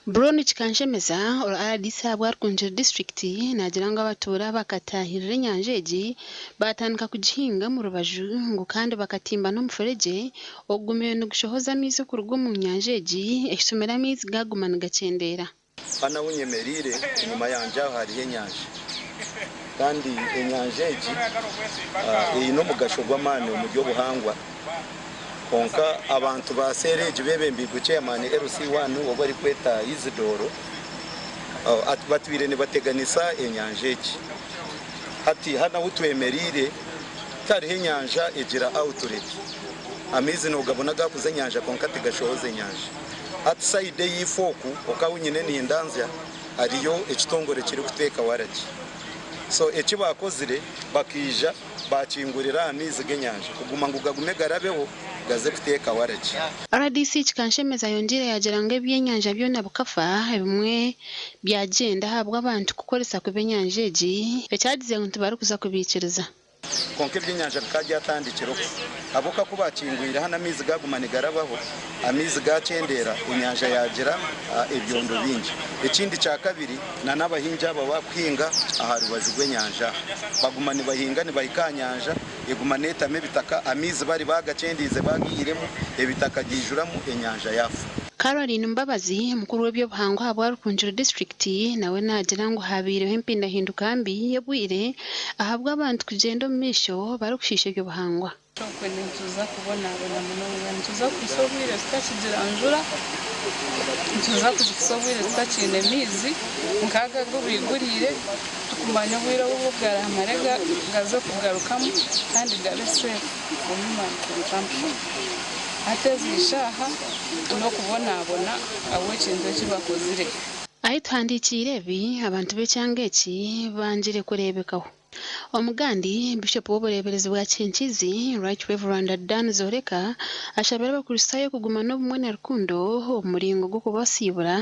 Brown Kikanshemeza ori rdc ahabwa Rukungiri disiturikiti naagira ngu abatuura bakataahirira enyanja egi baatandika kugihinga omu rubaju ngu kandi bakatimba n'omufuregye ogugumire nigushohoza amaizi okuruga omu nyanja egi ekitumire amaizi gaaguma nigakyendeera. Hanu ahu nyemereire enyima yangye aho hariho enyanja kandi enyanja egi eine omugasho gw'amaani omuri obuhangwa kwonka abantu ba seeri egi bebembeirwe chairman LC1 ou barikweta Isidore batwire nibateganisa enyanja egi. Hati hanu ahu twemereire tihariho enyanja egira outlet. Amaizi nogabona gakuza enyanja kwonka tigashohoza enyanja. Hati sayidi eyiifo oku oku ahu nyine nindanzya hariyo ekitongore kirikuteeka waragi. So eki baakozire bakaija baakingurira aha maizi g'enyanja kuguma ngu gagume garabeho gaze kuteeka waragi. Rdc Kikanshemeza ayongiire yaagira ngu ebyenyanja byona bikafa ebimwe byagyenda ahabw'abantu kukoresa kubi enyanja egi, ekyagize ngu tibarikuza kubiikiriza. Kwonka eby'enyanja bikaba byatandikire okwo. Ahabw'okuba ku baakingwire hanu amaizi gaaguma nigarabaho, amaizi gaakyendeera, enyanja yaagira ebyondo bingi. Ekindi kya kabiri, n'abahingi abo abakuhinga aha rubaju rw'enyanja aha, baguma nibahinga nibahika aha nyanja, eguma neetama ebitaka, amaizi bari baagakyendiize baagaihiremu, ebitaka byaijuramu, enyanja yaafa. Caroline Mbabazi, mukuru w'eby'obuhangwa ahabwa Rukungiri disiturikiti nawe naagira ngu habaireho empindahinduka mbi y'obwire ahabw'abantu kugyenda omu maisho barikushiisha eby'obuhangwa. Okwe nituza kubonabona munonga. Nituza kuhitsya obwire tutakigira njura, nituza kuhitsya obwire tutakiine maizi nk'aga agu baiguriire, tukumanya obwire obu garamare gaze kugarukamu kandi gabe safe for human consumption. Hati ezi shaaha n'okubonabona ahabw'ekintu eki bakozire. Ahi tuhandiikiire ebi, abantu b'ekyanga eki bangire kureebekaho. Omugandi, Bishopu w'obureeberezi bwa Kinkizi, Right Rev Dan Zoreka ashabire Abakristaayo kuguma n'obumwe na rukundo omu muringo gw'okubasiibura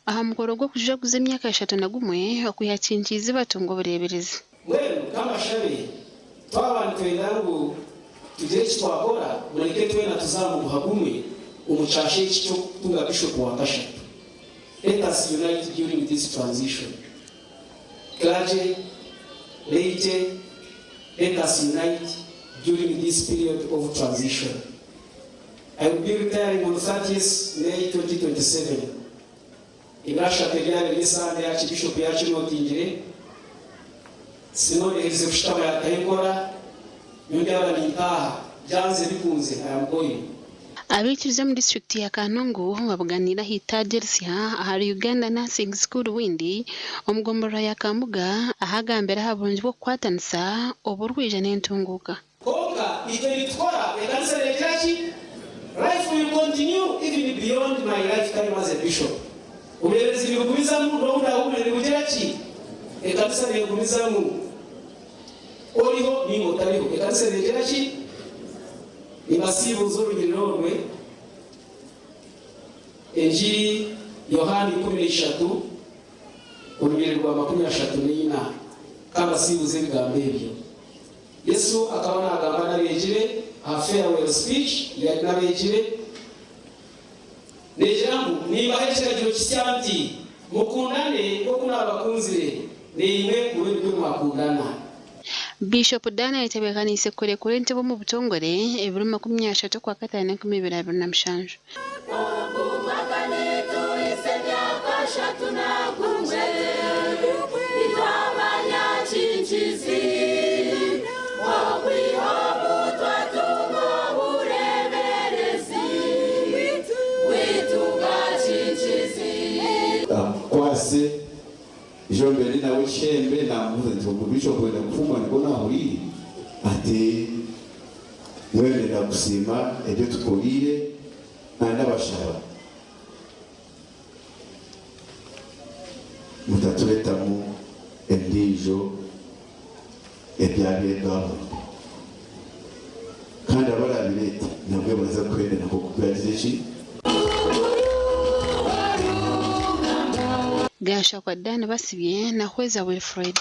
aha mukoro gw'okujaguza emyaka 31 okwiha Kinkizi batunga obureeberezi. Mbwenu k'amashabe, twaba nitwenda ngu tugire eki twakora, mureke twena tuze aha muguha gumwe omu kyasha eki ky'okutunga Bishopu wa kashatu. Let us unite during this transition. Clergy, laity, let us unite during this period of transition. I will be retiring on 30th May 2027. Ebirashatu ebyaba biri esande Archbishop yakinotingire, Synod eherize kushutama yataho enkora, nyowe ndyaba nintaaha, byanze bikunze, I am going. Abaikiriza omu disiturikiti ya Kanungu babuganiire aha itaagi erisya ahari Uganda Nursing School Bwindi omu gomborora ya Kambuga ahagambire aha burungi bw'okukwatanisa oburwija n'entunguuka. Kwonka itwe nitukora, ekanisa neegira ki? Life will continue even beyond my lifetime as a bishop. Obureeberezi nibugumizamu n'obu ndaahumure nibugira ki? Ekanisa neegumizamu. Oriho nainga otariho, ekanisa neegira ki? Nimbasiibuuza orunyiriri orwe, Engiri Yohaana 13, orunyiriri rwa 34. Ka mbasiibuuze ebigambo ebyo. Yesu akaba naagamba n'abeegi be aha farewell speech yari n'abeegi be. Neegira ngu, Nimbaha ekiragiro kisya nti, Mukundane nk'oku naabakunzire, naimwe mube nikwo mwakundana. Biishopu Dan ayetebeekaniise kurekura entebe omu butongore ebiro 30 Okwakataano 2027. Ogu mwaka nituhitsya emyaka 31 itwe abanyakinkizi okwiha obu twatunga obureeberezi bwaitu bwa Kinkizi. Amukwase Ijombere nawe Shembe namubuuza nti ogu Bishop wenda kufuma nikwo nahuriire? Ati mbwenu nenda kusiima ebi otukoriire na ndabashaba mutaturetamu endiijo ebyabaire ebyabundi kandi abarabireete nabwe baraza kuhendera nk'oku byagize ki? Gashakwa Dan Basibye na Hweza Wilfred.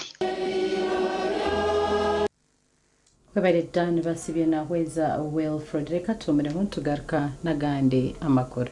Webare Dan Basibye na Hweza Wilfred. Reka tuhumiremu nitugaruka n'agandi amakuru.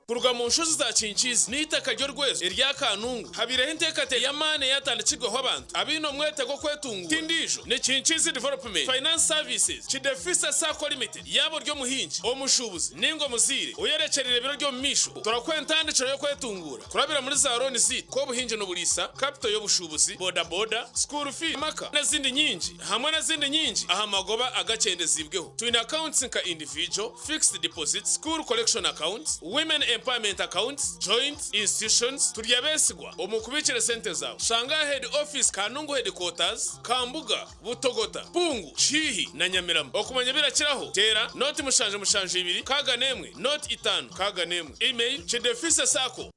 Kuruga mu nshozi za Kinkiizi n'eitaka ry'orwezo erya Kanungu, habaireho enteekateeka y'amaani eyatandikirweho abantu abaine omwete gw'okwetunguura. Ti ndiijo, ni Kinkiizi Development Finance Services, Kidefisa Sacco Limited. Yaaba ori omuhingi, omushuubuzi nainga omuzaire oyerekyereire ebiro by'omumaisho, turakuha entandikiro y'okwetunguura kurabira muri za looni zaitu nk'obuhingi n'oburiisa, kapito y'obushuubuzi, bodaboda, school fees, amaka n'ezindi nyingi hamwe n'ezindi nyingi aha magoba agakyendeziibweho. Twine accounts nka individual, fixed deposits, school collection accounts, women empowerment accounts, joint, institutions, turi abeesigwa omu kubiikira esente zaawe. Shanga aha head office Kanungu headquarters, Kambuga, Butogota, Pungu, Kihihi na Nyamirama. Okumanya ebirakiraho, teera 0 7 7 2 6 1 0 6 1. Email, Kidefisa Sacco.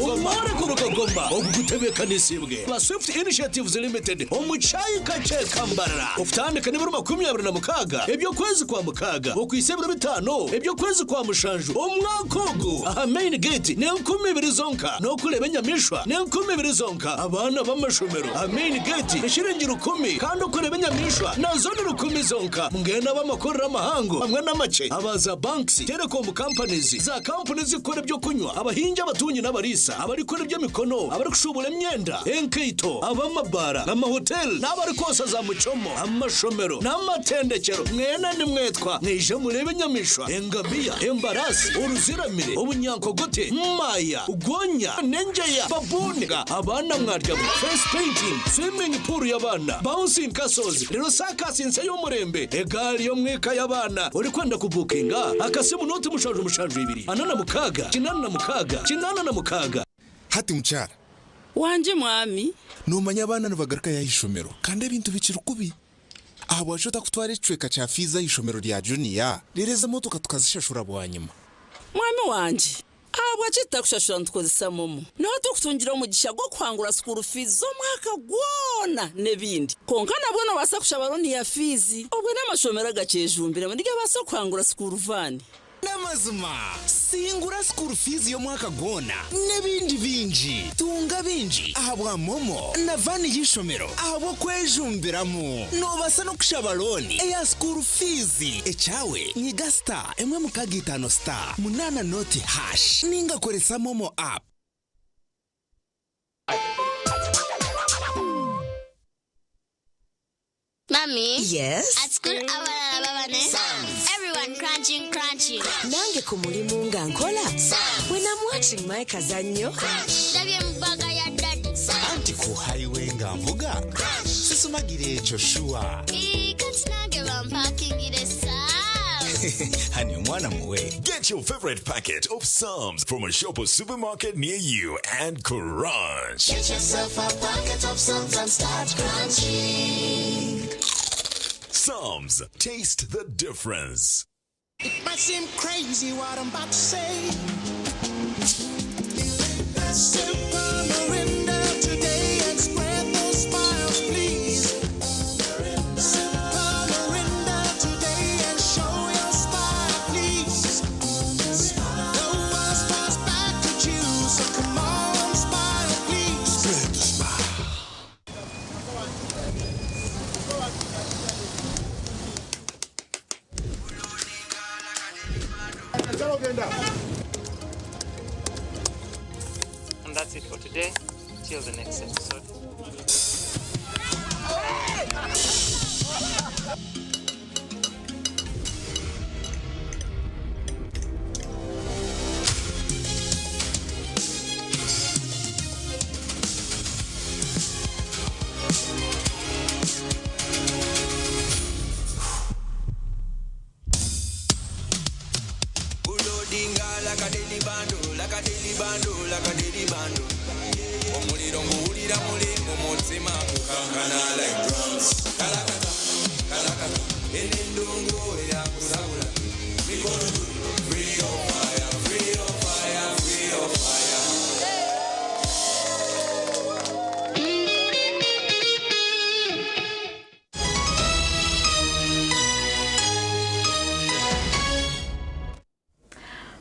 Omworeko Rukagoma ogu gutebeekanisiibwe ba Swift Initiatives Limited omu Kyayi Kakye Kambarara okutandika n'ebiro 26 eby'okwezi kwa mukaaga okuhitsya ebiro bitaano eby'okwezi kwa mushanju omwaka ogu aha main gate n'enkumi ibiri zonka n'okureeba enyamaishwa n'enkumi ibiri zonka abaana b'amashomero aha main gate eshiringi rukumi kandi okureeba enyamaishwa nazo ni rukumi zonka mbwenu ab'amakorero amahango hamwe n'amakye aba za banks, telecom companies, za kampuni ezirikukora eby'okunywa, abahingi abatungi n'abariisa, abarikukora eby'emikono, abarikushuubura emyenda, enkaito, ab'amabaara, amahoteli n'abarikwosa za muchomo, amashomero n'amatendekyero, mwena nimwetwa mwije mureebe enyamaishwa, engamiya, embaraasi, oruziramire, obunyankogote, maaya, gonya, n'engyeya, baboon, abaana mwaryamu, face painting, swimming pool y'abaana, bouncing castles, reero saakasi nsya y'omurembe, egaari y'omwika y'abaana. Orikwenda kubuukinga, akasimu nooti mushanju mushanju ibiri, 46, 86, 86. Hati mukyara. Wangye mwami. Noomanya abaana nibagarukayo aha ishomero kandi ebintu bikiri kubi. Ahabwaki otakutwara ekicweka kya fiizi aha ishomero rya juniya reero ezi emotoka tukazishashura bwanyima? Mwami wangye, ahabwaki tutakushashura nitukozesa momo? Niho turikutungira omugisha gw'okuhangura school fees z'omwaka gwona n'ebindi. Kwonka nabwo noobaasa kushaba loan ya fiizi obwo n'amashomero agakyejumbiremu nigabaasa kuhangura school van. N'amazima, singura school fees y'omwaka gwona n'ebindi bingi. Tunga bingi ahabwa MoMo na van y'eishomero ahabw'okwejumbiramu. Noobaasa n'okushaba looni eya school fees. Ekyawe, nyiga star emwe mukaaga itaano star munaana nooti hash ninga koresa MoMo app. Mummy. Yes? At school, abalala baba ne everyone crunching, crunching. Nange ku mulimu nga nkola. When I'm watching my kazannyo. Ndabye mu bbaga ya daddy. Anti ku highway nga nvuga. Sisumagira ekyo sure. Ii, kati nange bampakingire Psalms. Honey, omwana muwe. Get your favorite packet of Psalms from a shop or supermarket near you and crunch. Get yourself a packet of Psalms and start crunching. Psalms, taste the difference. It might seem crazy what I'm about to say. Sip on Mirinda today and spread those smiles, please. Sip on Mirinda today and show your smile, please. The world smiles back at you, so come on, smile, please. Spread the smile. And that's it for today. Till the next episode. Ulodinga like a daily bando, like a daily bando, like a daily bando. Omuliro nguwulira muli mu mutima gukankana like drums. Kalakata, kalakata, eno endongo eyakusabula. Mikono juu, free your fire, free your fire, free your fire.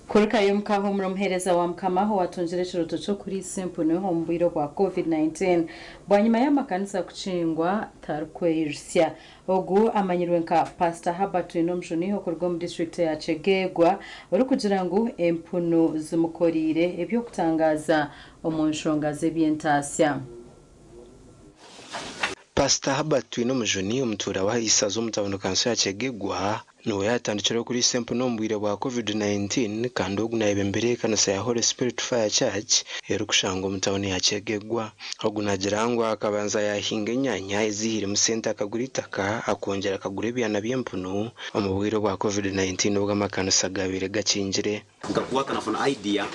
Kurukayo Mukahumura omuheereza wa Mukama owatungire ekirooto ky'okuriisa empunu omu bwire bwa Covid-19 bwanyima y'amakanisa kukingwa tarikweyijutsya. Ogu amanyirwe nka Pastor Herbert Twinomujuni okuruga omu disiturikiti ya Kyegegwa orikugira ngu empunu zimukoriire eby'okutangaaza omu nshonga z'eby'entaasya. Pasita Herbert Twinomujuni omutuura w'aha Isaza omu tauni kanso ya Kyegegwa niwe yaatandikireho kuriisa empunu omu bwire bwa Covid-19 kandi ogu naayebembera ekanisa ya Holy Spirit Fire Church erikushangwa omu tauni ya Kyegegwa. Ogu naagira ngu akabanza yaahinga enyanya eziihiremu sente akagura eitaka akongyera akagura ebyana by'empunu omu bwire bwa Covid-19 obu amakanisa gaabaire gakingire. Nkakwata nafuna idea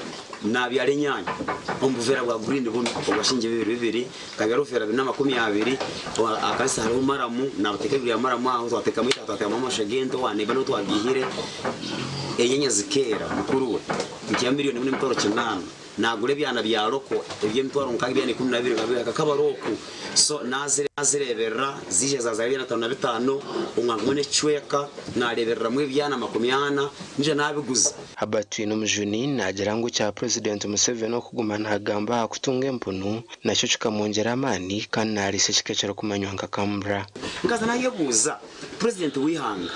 nabyara enyanya omu buveera bwa green bunu obwa shilingi bibiri bibiri, nkabyara obuveera bina makumi abiri, ahakanisa hariho maramu nabuteeka ebibiri bya maramu aho twateekamu eitaka twateekamu amasha g'ente owa neighbour niho twagiihire, enyanya zikeera mukuru we nkiiha million emwe n'emitwaro kinaana. Nagura ebyana bya roko eby'emitwaro nkaaga ebyana 12 nkabiha kakabari oku so nazireeberera ziija zazaara ebyana 55 omwaka gumwe n'ekicweka nareebereramu ebyana 40 naija nabiguza. Herbert Twinomujuni naagira ngu ekya Purezidenti Museveni okuguma naagamba aha kutunga empunu nakyo kikamwongyera amaani kandi naariisa ekika ekirikumanywa nka Kambra. Nkaza nayebuuza Purezidenti w'eihanga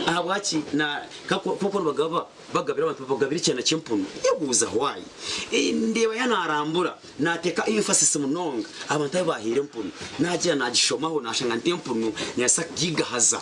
ahabwaki na nk'oku nibagaba Bagabira abantu babagabira ekyana ky'empunu yebuuza why ndeeba ya narambura nateeka emphasis munonga abantu abu bahaire empunu nagira nagishomaho nashanga nti empunu nebaasa kugigahaza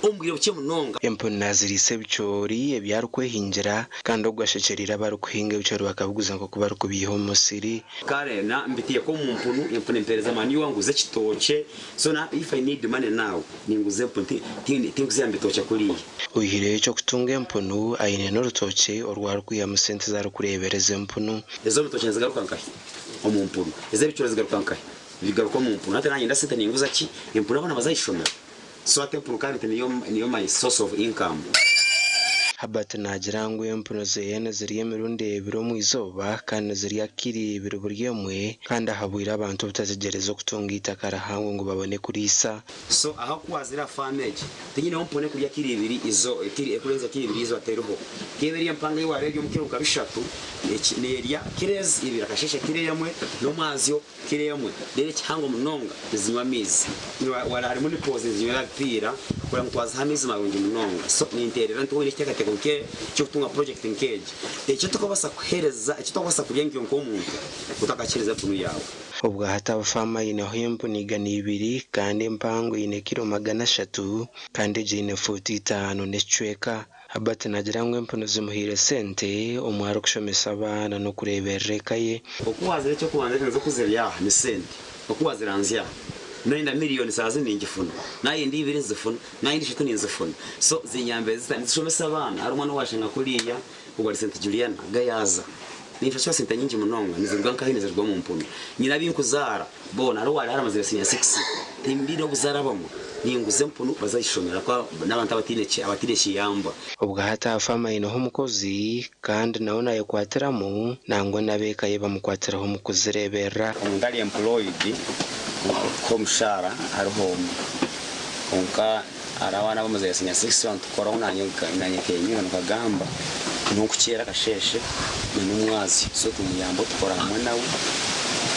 omu bwire bukye munonga. Empunu naziriisa ebicoori ebi arikwehingira kandi ogwo ashekyereire abarikuhinga ebicoori bakabiguza nk'oku barikubiiha omu musiri. Kare na mbiteeka omu mpunu, empunu empereza manure nguza ekitookye so na if I need money now ninguza empunu tinkuziha mu bitookye kuriya. Oihireho eky'okutunga empunu, aine n'orutookye oru arikwihamu sente ezi arikureebereza empunu. Ez'orutookye nizigaruka nkahi? Omu mpunu. Ez'ebicuro zigaruka nkahi? Bigaruka omu mpunu. Hati nanyenda sente ninguza ki? Empunu abaana baza aha ishomero. So hati empunu currently niyo niyo my source of income. Herbert naagira ngu empunu ze nizirya emirundi ebiri omu izooba kandi nizirya kiro ibiri buri emwe kandi ahabwire abantu obutategyereza okutunga eitaka rihango ngu babone kuriisa. So aha ku wazire aha faamu egi tinyineho mpunu ekurya kiro ibiri izo kiro ekurenza kiro ibiri izooba teriho. Keeba eri empanga ei waareeba eri omu kiro nka bishatu eki neerya kiro ezi ibiri akasheeshe kiro emwe n'omwazyo kiro emwe reero ekihango munonga nizinywa amaizi. Wala harimu nipples nizinywera aha bipiira kureba ngu twaziha amaizi marungi munonga. So ninteerera nti waine ekiteekateeko nke eky'okutunga project nk'egi eki otarikubaasa kuheereza eki otarikubaasa kurya nkiiwe nk'omuntu otakakiheereza empunu yaawe. Obwahati abafaama aineho empunu 200 kandi empango eine kiro 300 kandi egyo eine fuuti itaano n'ekicweka. Herbert naagira ngu empunu zimuhaire sente omu arikushomesa abaana n'okureeberera eka ye. Oku waazire eky'okubanza eki nza kuzirya aha ni sente. Oku waziranzya aha noyenda miriyoni saaha zinu ningifuna, nayenda ibiri nzifuna, nayenda ishatu ninzifuna. So zinyambire zita? Nizishomesa abaana. Hariho omwana owaashanga kuriya ogwo ari Senti Juliana gayaaza. Ninshashura sente nyingi munonga niziruga nkahi? Niziruga omu mpunu. Nyine abinkuzaara boona hariho owaari hare amazire senior six timbiine obuzaare abamwe ninguza empunu baze aha ishomero ahakuba n'abantu abataine ki abataine kiyamba. Obwahati aha faamu aineho omukozi kandi nawe nayekwatiramu nangwa n'ab'eka ye bamukwatiraho omu kuzireeberera. Omuntu ari employed orikuha omushaara hariho omwe kwonka Hariho abaana ab'omuzaire senior six nitukoraho nanye nkenyini nkagamba n'okukyera akasheeshe n'omwazyo so tumuyamba tukora hamwe nawe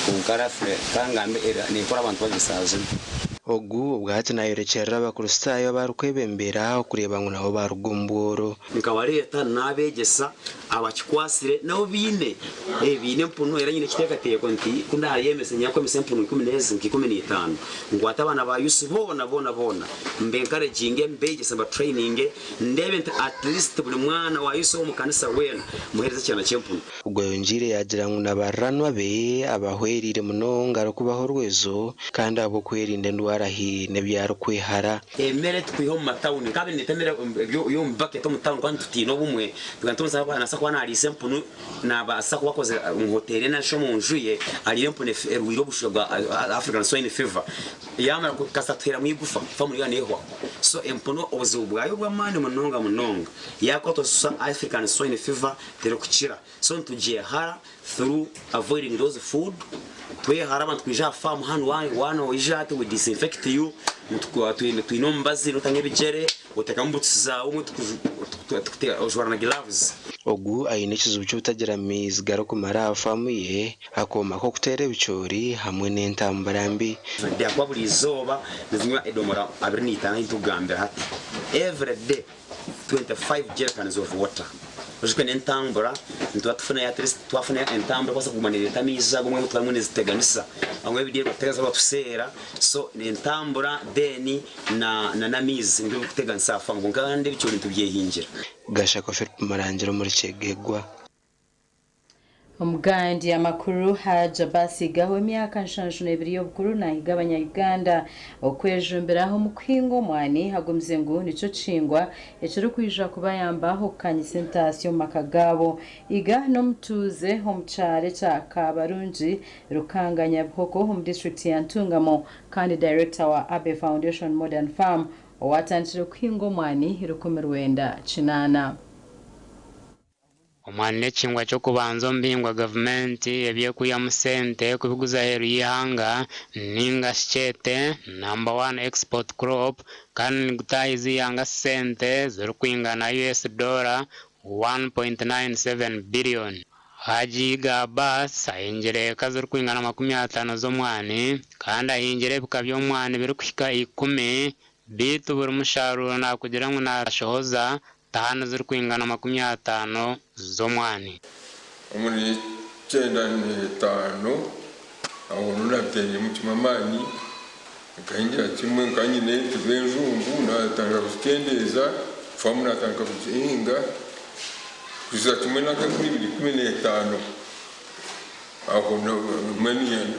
kwonka roughly kangambe nekora abantu babiri saaha zinu. Ogu obwahati nayorekyerera abakristaayo abarikwebembera okureeba ngu nabo baruga omu bworo. Nkabareeta nabeegyesa Abakikwatsire nabo baine baine empunu era nyine ekiteekateeko nti ku ndaayemese nyine kwemesa empunu ikumi n'ezi nka 15 nkwate abaana ba youths boona boona boona mbe encouraginge mbeegyese mba traininge ndeebe nti at least buri mwana wa youth ow'omu kanisa weena muheereze ekyana ky'empunu. Ogwo ayongyeire yaagira ngu na bariranwa be abahwereire munonga arikubaha orwezo kandi ahabw'okwerinda endwara haine ebi arikwehara. Emere tukwiha omu matawuni nkaaba nindeeta emere y'omu baketi omu tawuni kuba nitutiina obumwe tugira nti nabaasa kuba nariisa empunu nabaasa kuba akozire omu hoteeri nari shi omu nju ye ariire empunu erwaire obushusha bwa African swine fever yamara kasita tuheeramu eigufa famu yoona ehwa so empunu obuzibu bwayo bw'amaani munonga munonga yakwatwa African swine fever terikukira so nitugyehara through avoiding those food twehara abantu kwija aha farm hanu waaba noija hati we disinfect you twine omubazi notanga ebigyere otekamu boots zaawe ojwara na gloves. Ogu aine ekizibu ky'obutagira maizi garikumara aha faamu ye, akooma k'okuteera ebicoori hamwe n'entambura mbi. Ahakuba buri izooba nizinywa edomora 25 ahu tukugambira hati every day. 25 jerrycans of water ozikwenda entambura nituba tufunayo at least twafunayo entambura ekubaasa kuguma nereeta amaizi ago mbwenu tubamwe niziteganisa bamwe ebideeya barikuteganisa batuseera so entambura then na n'amaizi nibyo birikuteganisa aha farm kwonka kandi ebicoori nitubyehingira. Gashakwa Philip Murangira omuri Kyegegwa. Omugandi amakuru Hajj Abbas Igaho ow'emyaka 72 y'obukuru nahiga abanya Uganda okwejumbira omu kuhinga omwani agumize ngu nikyo kihingwa ekirikwija kubayamba okukanyisa entaasya omu maka gaabo. Iga n'omutuuze omu kyaro ekya Kabarungi, Rukanga Nyabihoko omu disiturikiti ya Ntungamo kandi dayirekita wa Abbey Foundation Modern Farm owatandikire kuhinga omwani 1980. Omwani n'ekihingwa ky'okubanza omu bihingwa gavumenti ebi erikwihamu sente kubiguza aheeru y'eihanga ninga shi kyete number one export crop kandi nigutaahiza eihanga sente zirikwingana US doora 1.97 billion. Haji Iga Abbas ahingire eka zirikwingana 50 z'omwani kandi ahingire ebika by'omwani birikuhika ikumi beitu buri musharuuro naakugira ngu naashohoza taano zirikwingana 50 z'omwani. Omuri kyenda n'etaano aho niho naabiteereiremu kimwe amaani, nkahingira kimwe, nkaba nyine ente z'enjungu naatandika kuzikyendeeza, faamu naatandika kugihinga kuhitsya kimwe nanka enkumi ibiri ikumi n'etaano. Aho mbwenu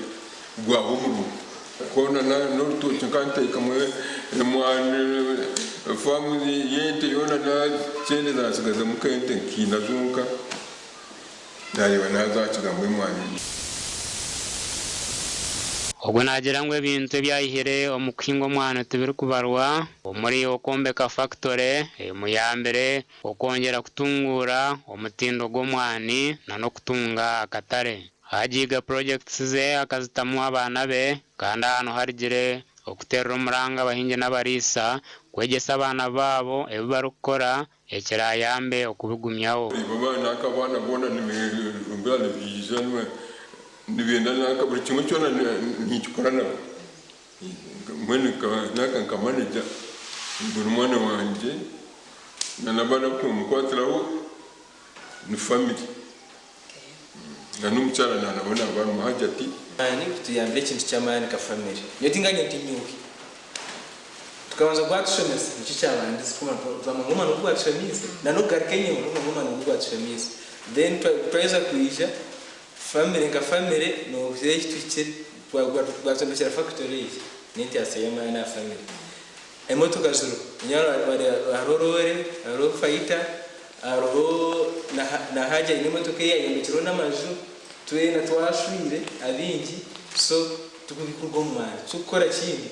gwaba omurimo. Hoona n'orutookye nkaba nteekamu emwani, faamu y'ente yoona naagikyendeeza naatsigazamu nk'ente nka ina zonka, naareeba naazakigamu emwani. Ogwo naagira ngu ebintu ebi aihire omu kuhinga omwani tibirikubarwa omuri okwombeka fakitore emuyambire okwongyera kutunguura omutindo gw'omwani n'okutunga akatare. Haji Iga projects ze akazitamu abaana be kandi aha niho arugire okuteerera omuranga abahingi n'abariisa kwegyesa abaana baabo ebi barikukora ekirayambe okubigumyaho. Reeba nanka abaana boona nibeeyombera nibaija nibenda nanka buri kimwe kyona ninkikora nabo. Mbwenu nanka nka manager buri mwana wangye na n'abaana abu turimukwatiraho ni family. Na n'omukyara na nabo naaba arimu Hajati. Amaani kutuyambira ekintu ky'amaani nka family. Nyowe tinganye nti nyowe. Tukabanza gwatushomesa nikyo kyabandize twamanya ngu omwana ogu gwatushomiise na n'okugaruka enyima n'okumanya ngu omwana ogu gwatushomiise. Then twaheza kwija family nka family nohurira eki tuhikire gwatwombekyera factory egi n'entasya y'amaani aha family. Emotoka ziriho hariho roore, hariho fayita, hariho na Haji aine emotoka eye ayombekyireho n'amaju, twena twashwire abaingi so tikubikurwa omu maani. Tikukora kindi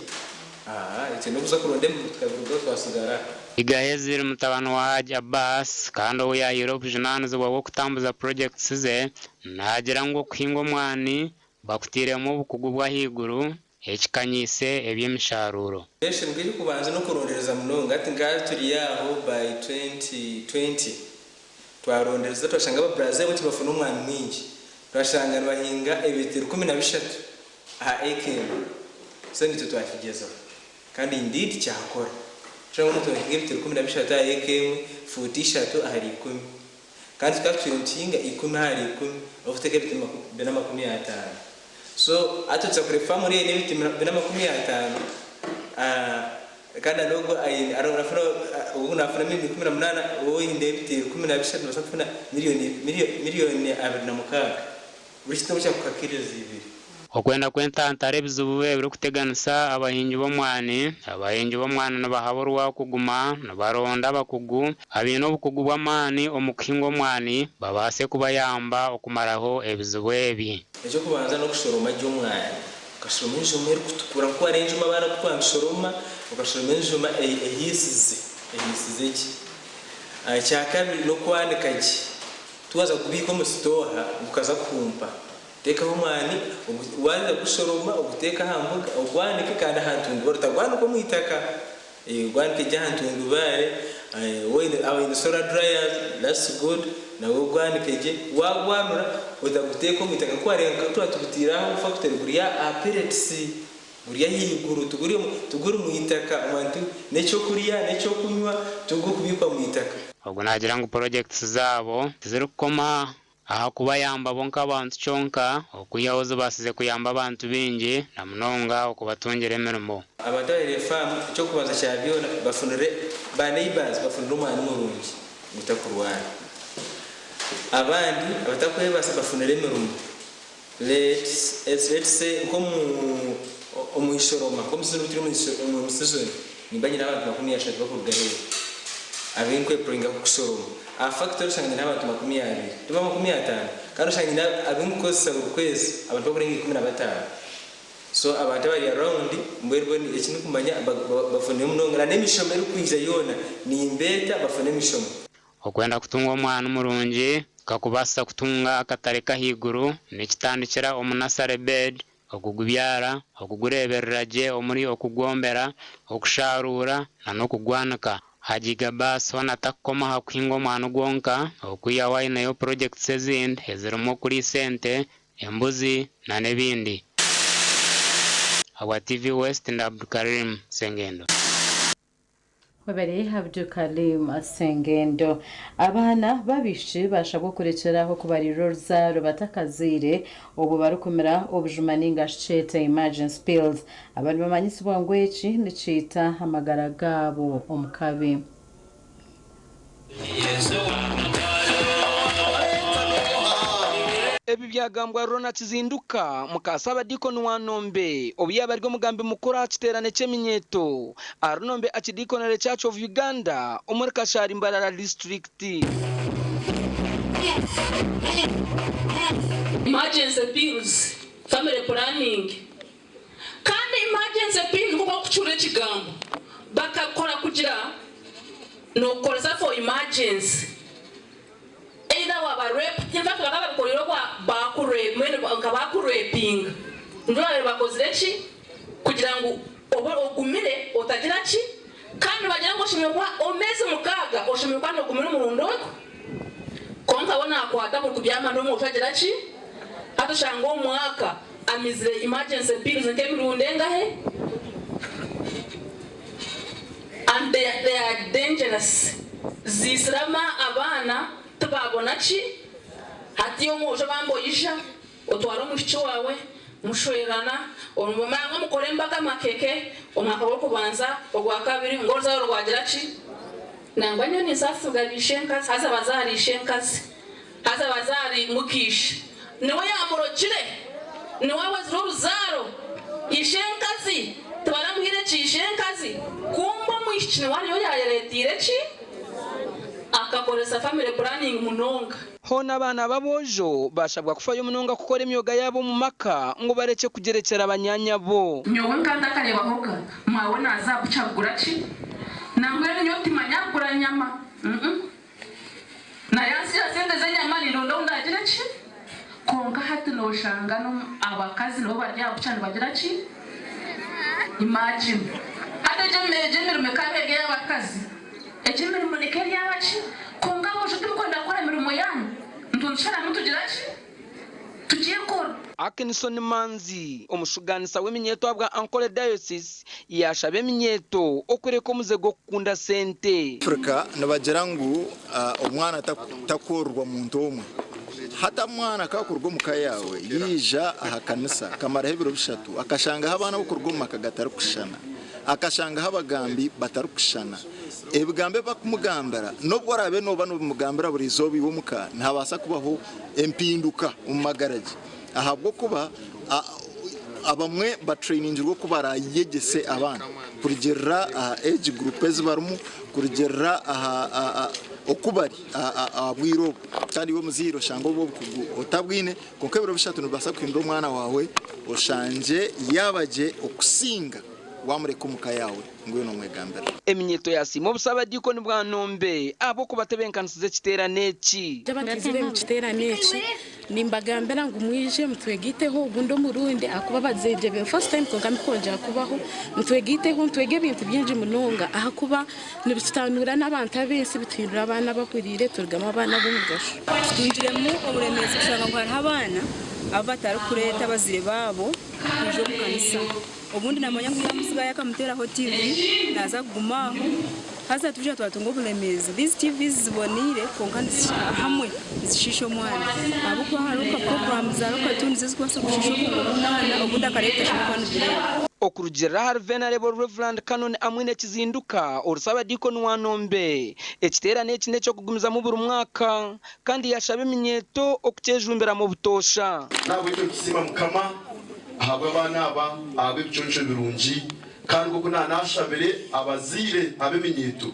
ekyo n'okuza kuronda emirimo tukabirugaho twasigara aha. Iga Hezir mutabani wa Haji Abbas kandi ou yaahaire obujunaanizibwa bw'okutambuza projects ze naagira ngu okuhinga omwani bakutairemu obukugu bw'ahaiguru ekikanyiise eby'emisharuuro. Eshonga erikubanza n'okurondereza munonga. Hati nka turi aho by 2020 twarondereza twashanga aba Brazil bo tibafuna omwani mwingi. Twashanga nibahinga ebiti 13 aha eka emwe. So nitwe twakigyezaho kandi indeed kyakora. Kushanga omuntu nahinga ebiti 13 aha eka emwe, fuuti ishatu ahari ikumi. Kandi tukaba tutwire nituhinga ikumi ahari ikumi okuteeka ebiti 450. So hati tuza kureeba faamu eri eine ebiti 450 kandi n'ogwo aine nafuna ogwo nafuna miliyoni 18 ou oine ebiti 13 nobaasa kufuna miliyoni miliyoni 26 buri kiti nobu kyakukakiriza ibiri. Okwenda kwentantara ebizibu ebirikuteganisa abahingi b'omwani, Abahingi b'omwani nibahaburwa kuguma nibaronda abakugu abaine obukugu bw'amaani omu kuhinga omwani babaase kubayamba okumaraho ebizibu ebi. Eky'okubanza n'okushoroma gye omwani. Okashoroma enjuma erikutukura nk'oku hariho enjuma abaana ku twakushoroma, okashoroma enjuma ehiisize, ehiisize gye. Ekyakabiri n'okwanika gye. Tiwaaza kugubiika omu sitooha gukaza kuhumpa. Teekaho omwani, waaheza kugushoroma oguteeke aha mbuga, ogwanike kandi aha ntundubaare, otagwanika omu itaka, ogwanike gye aha ntundubaare, abaine solar dryers that's good, nabwo ogwanike gye, waagwanura otaguteeka omu itaka, ku wareeba nka twaba tugutaire aho omu factory guri aha pellets, guri ahaiguru tiguri mu itaka, n'ekyokurya n'ekyokunywa tigurikubiikwa mu itaka. Ogu naagira ngu projects zaabo tizirikukoma aha kubayamba bo nk'abantu kyonka, okwihaho zibaasize kuyamba abantu baingi na munonga okubatungira emirimo. Abantu abaine faamu eky'okubanza kya byona bafunire ba neighbours bafunire omwani murungi gutakurwara. Abandi abatakwebasa bafunire emirimo let's let's say nk'omu omu ishoroma nk'omu season turi omu season nimba nyine abantu 30 bakuruga aheeru abinkwepuringa kushoroma. Aha factory oshanga nyine abantu 20, tiba 50, kandi oshanga nyine abinkukozesa buri kwezi abantu bakurenga 15. So abantu abari around mbwenu bo ekindikumanya bafunire munonga na n'emishomo erikwija yoona nimbeeta bafune emishomo. Okwenda kutunga omwana murungi Kakubaasa kutunga akatare k'ahaiguru nikitandikira omu nursery bed, okugubyara, okugureeberera gye omuri okugwombera, okusharuura na n'okugwanika. Hajji Gabas hoona atakukoma aha kuhinga omwani gwonka, okwihaho aineyo projects ezindi ezirimu okuriisa ente, embuzi na n'ebindi. Ahabwa TV West ndi Abdukarim Sengendo. Webare Abdukalim Sengendo. Abaana b'abaishiki bashabwa okurekyera aho kubariirira oruzaaro batakazaire obwo barikumira obujuma ninga shi kyete emergency pills. Aba nibamanyisibwa ngu eki nikiita amagara gaabo omu kabi. Ebi byagambwa Rona Kizinduka, muka Saabadiikoni wa Nombe obu yaaba ari omugambi mukuru aha kiteerane ky'eminyeeto ahari Nombe Archdeaconry Church of Uganda omuri Kashari Mbarara Disiturikiti. Emergency pills, family planning Kandi emergency pills nk'oku orikukihuurira ekigambo, bakakora kugira nookukoresa for emergency. Either waaba raped, in fact bakaba babikoreire obu baaku mbwenu nka baakurepinga. Nibyo baabaire bakozire ki? Kugira ngu obe ogumire otagira ki? Kandi nibagira ngu oshemereire kuba omu meezi mukaaga oshemereire kuba noogumira omurundi ogwo. Kwonka we naakwata buri kubyama n'omwojo agira ki? Hati oshanga omu mwaka amizire emergency pills nk'emirundi engahe? And they they are dangerous. Ziisire ama abaana tibaabona ki? Hati omwojo bambi oija otwara omwishiki waawe mushwerana mumara mukore embaga amakeke omwaka gw'okubanza ogwakabiri ngu oruzaaro rwagira ki? Nangwa nyowe ninsaasibwa baishenkazi haza bazaara ishenkazi. Haza bazaara muka ishe. Niwe yaamurogire, niwe awezire oruzaaro. Ishenkazi tibaramuhaire ki ishenkazi, kumbe omwishiki niwe ariyo yaayereeteire ki? Akakoresa family planning munonga. Hoona abaana b'aboojo baashabwa kufayo munonga kukora emyoga yaabo omu maka ngu barekye kugyerekyera banyaanyabo. Nyowe nka ntakareebahoga maawe naaza aha bukya kugura ki? Nambwenu nyowe timanya kugura nyama. Naye ansigira sente z'enyama nindonda ou ndaagire ki? Kwonka hati nooshanga abakazi nibo bari aha bukya nibagira ki? Imagine! Hati egyo egyo emirimo ekaba eri ey'abakazi, egyo emirimo nikwo eri ey'abaki? Kwonka aboojo timukwenda kukora mirimo yaanyu, nitwe nitusharamu tugira ki? Tugyekora. Akinson Manzi, omushugaanisa w'eminyeeto ahabwa Ankole Diocese yaashaba eminyeeto okureka omuze gw'okukunda sente. Africa nibagira ngu omwana takororwa muntu omwe. Hati omwana ka akuruga omu ka yaawe yaija aha kanisa akamaraho ebiro bishatu akashangaho abaana abokuruga omu maka gatarikushushana, akashangaho abagambi batarikushushana, ebigambo ebi bakumugambira n'obu oraabe nooba nobimugambira buri izooba iwe omuka nihabaasa kubaho empinduka omu magara gye ahabw'okuba abamwe batreiningirwe oku barayegyese abaana kurugiirira aha age group ezi barimu, kurugiirira aha oku bari aha bwire obu. Kandi iwe omuzaire oshange obwo obukugu otabwine kwonka ebiro bishatu nibibaasa kuhindura omwana waawe oshangye yaaba gye okusinga waamureka omu ka yaawe. Mbwenu omwegambire. Eminyeeto yasiima obusabadiikoni bwa Nombe ahabw'okubatebenkanisiza ekiteerane eki. Abatizire omu kiteerane eki nimbagambira ngu mwije mutwegaiteho ogundi omurundi ahakuba abazaire be first time kwonka ndikwongyera kubaho mutwegaiteho nitwega ebintu bingi munonga ahakuba nibitutanuura n'abantu ab'ensi bituhindura abaana abahuriire turugamu abaana ab'omugasho. Tutungiremu oburemeezi kushanga ngu hariho abaana abu batarikureeta abazaire baabo kwija omu kanisa. Obundi naamanya ngu yaamutsigayo akamuteeraho TV naaza kuguma aho haza twija twatunga oburemeezi. These TVs ziboneire kwonka ahamwe nizishiisha omwana ahabw'okuba hariho nka programs hariho cartoons ezikubaasa kushiisha obwongo bw'omwana obundi akareeba bitashemereire kuba nibireebwa. Okurugiirira ahari Venerable Rev. Canon Amwine Kizinduka, ori Saabadiikoni wa Nombe, ekiteerane eki n'eky'okugumizamu buri mwaka kandi yaashaba eminyeeto okukyejumbiramu obutoosha. N'ahabw'ekyo nitusiima Mukama ahabw'abaana aba, ahabw'ebiconco birungi, kandi nk'oku naanashabire abazaire ab'eminyeeto,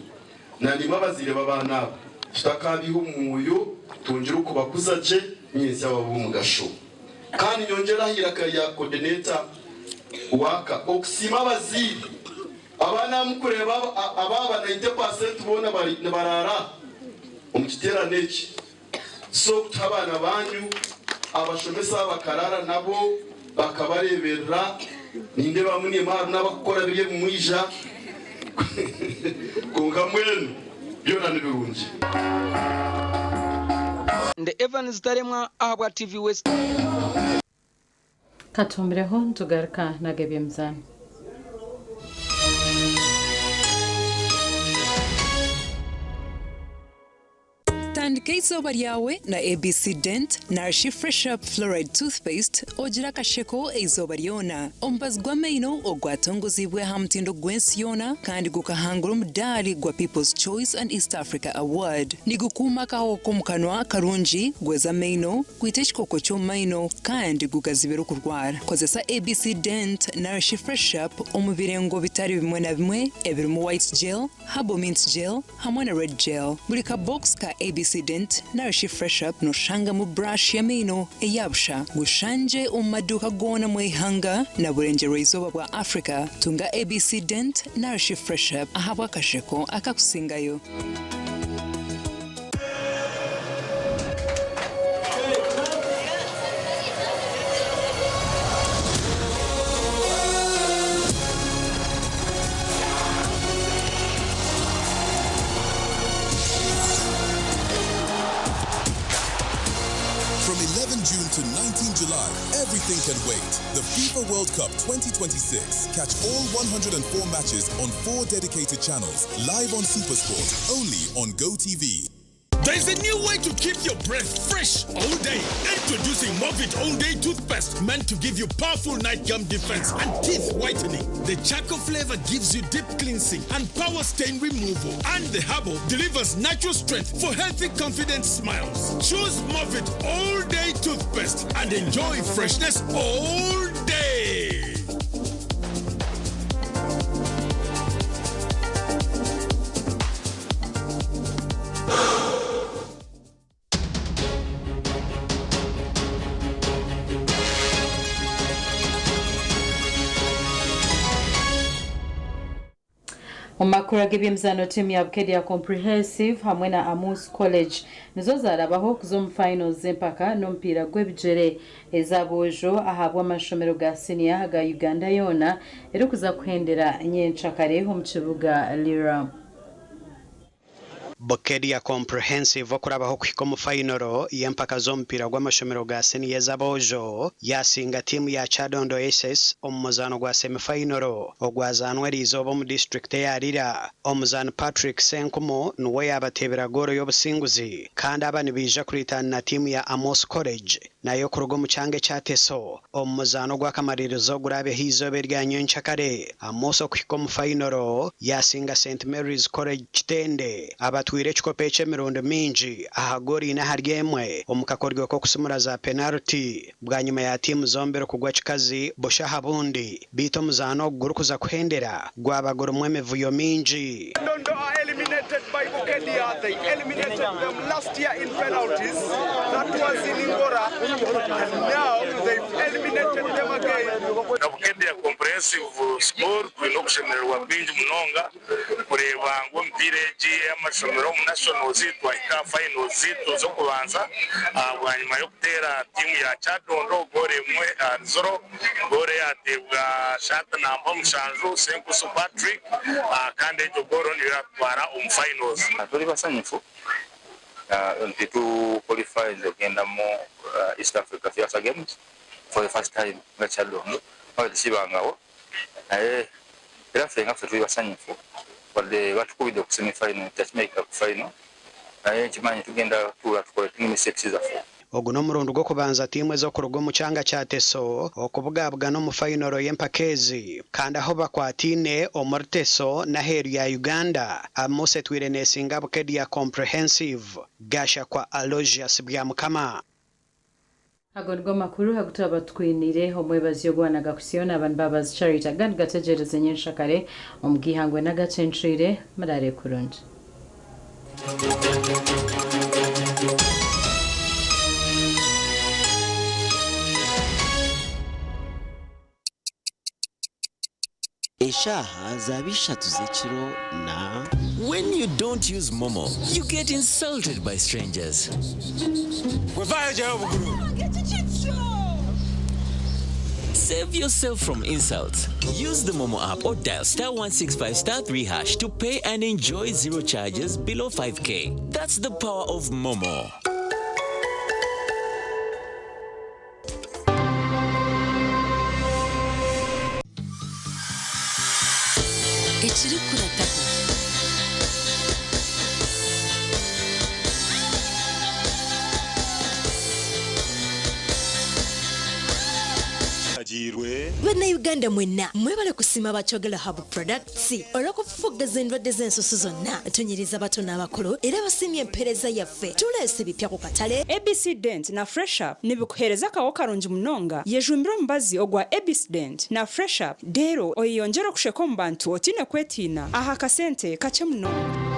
na naimwe abazaire b'abaana aba, tutakaabiiha omu mwoyo, twongyere okubakuza gye nyentsya babe ab'omugasho. Kandi nyongyere aha iraka rya coordinator w'aka, okusiima abazaire, abaana abu mukureeba aba, aba 90% boona bari nibaraara omu kiteerane eki. So kutuha abaana banyu abashomesa bakarara nabo bakabareberera nindeeba munema harimu n'abakukora biri ebimwija konka mwenu byona ni birungi. Nde Evans Taremwa ahabwa TV West. Katumbireho ntugaruka n'ag'ebyemizaano. Tandika eizooba ryawe na ABC Dent narishi Fresh Up Fluoride Toothpaste ogire akasheko eizooba ryona. Omubazi gw'amaino ogwatongozibwe aha mutindo gw'ensi yoona kandi gukahangura omudaari gwa People's Choice and East Africa Award. Nigukuuma akahoho k'omu kanwa karungi, gweza amaino, gwita ekikooko ky'omu maino kandi gugazibira okurwara. Kozesa ABC Dent narishi Fresh Up omu birengo bitari bimwe na bimwe ebirimu White Gel, Herbal Mint Gel hamwe na Red Gel. Buri ka box ka ABC Dent narishi Fresh Up noshangamu brush y'amaino eya busha. Gushangye omu maduuka goona omu ihanga na burengyerwa-izooba bwa Africa. Tunga ABC Dent narishi Fresh Up ahabw'akasheko akakusingayo. From 11 June to 19 July, everything can wait. The FIFA World Cup 2026. Catch all 104 matches on four dedicated channels, live on SuperSport, only on GoTV. There's a new way to keep your breath fresh all day. Introducing Movit All Day Toothpaste, meant to give you powerful night gum defense and teeth whitening. The charcoal flavor gives you deep cleansing and power stain removal. And the herbal delivers natural strength for healthy, confident smiles. Choose Movit All Day Toothpaste and enjoy freshness all day. Omu makuru ag'ebyemizaano tiimu ya Bukedea Comprehensive hamwe na Amus College nizo zarabaho kuza omu finals z'empaka n'omupiira gw'ebigyere ez'aboojo ahabw'amashomero ga siniya aga Uganda yoona erikuza kuhendera nyenkyakare omu kibuga Lira. Bukedia Comprehensive okurabaho kuhika omu fayinolo y'empaka z'omupiira gw'amashomero ga siniya ez'aboojo yasinga tiimu ya Kyadondo SS omu muzaano gwa semifayinolo ogwazanwa eriizooba omu disiturikiti eya Lira. Omuzaani Patrick Ssenkumu niwe yabateebera goolo y'obusinguzi kandi aba nibaija kuriitaana na tiimu ya Amos College nayo kuruga omu kyanga ekya Teso omu muzaano ogw'akamaririzo oguraabeho eizooba erya nyenkyakare. Amos okuhika omu fayinolo yasinga St Mary's College Kitende abatwire ekikopo eki emirundi mingi aha goolo ina ahari emwe omu kakoryo k'okusimura za penaliti bwanyima ya tiimu zombiri kugwa kikazi busha aha bundi beitu omuzaano ogu gurikuza kuhendera gwaba gurimu emivuyo mingi. Kyadondo are eliminated by Bukedia. They eliminated them last year in penalties. That was in Ngora. And now they've eliminated them again. Na Bukedia Comprehensive School twine okushemererwa kwingi munonga kureeba ngu emipiira egi ey'amashomero omu nationals twahika finals z'okubanza bwanyima y'okuteera tiimu ya Kyadondo goolo emwe ahari ziro goolo eyateebwa shaati namba 7 Senkusu Patrick kandi egyo goolo niyo yatutwara omu finals. Tuli basanyufu nti tu qualified okugenda mu East Africa Theatre Games for the first time nga Kyadondo nga tekibangawo naye era ffe nga ffe tuli basanyufu wadde batukubidde ku semi final tekimaika ku final naye nkimanyi tugenda tuula tukole mistakes zaffe. Ogu n'omurundi gw'okubanza tiimu ez'okuruga omu kyanga kya Teso okubugabugana omu fayinolo y'empaka ezi kandi aho bakwataine omuri Teso n'aheeru ya Uganda Amos etwire neesinga Bukedia Comprehensive Gashakwa Aloysius Byamukama. Ago nigo makuru agu twaba tukwiniire omwebazyo ogwana gakusiyo n'abantu babazi Charity agandi gategyereze nyenshakare omu bwihangwe n'agacencwire murare kurungi. Eshaaha zaaba ishatu z'ekiro na When you don't use Momo, you get insulted by strangers. Save yourself from insults. Use the Momo app or dial star 165 star 3 hash to pay and enjoy zero charges below 5k. That's the power of Momo. Ekirikurataho. Bannayuganda mwenna mwebale kusiima aba Kyogero Herbal Products olw'okufufuggaza endwadde z'ensusu zonna. Tunyiriza abato n'abakulu era basiimye empeereza yaffe. Tuleese ebipya ku katale. ABC Dent na Fresh Up nibikuheereza akaho karungi munonga. Yejumbire omubazi ogwa ABC Dent na Fresh Up reero oyeyongyere okusheka omu bantu otaine kwetiina aha kasente kakye munonga.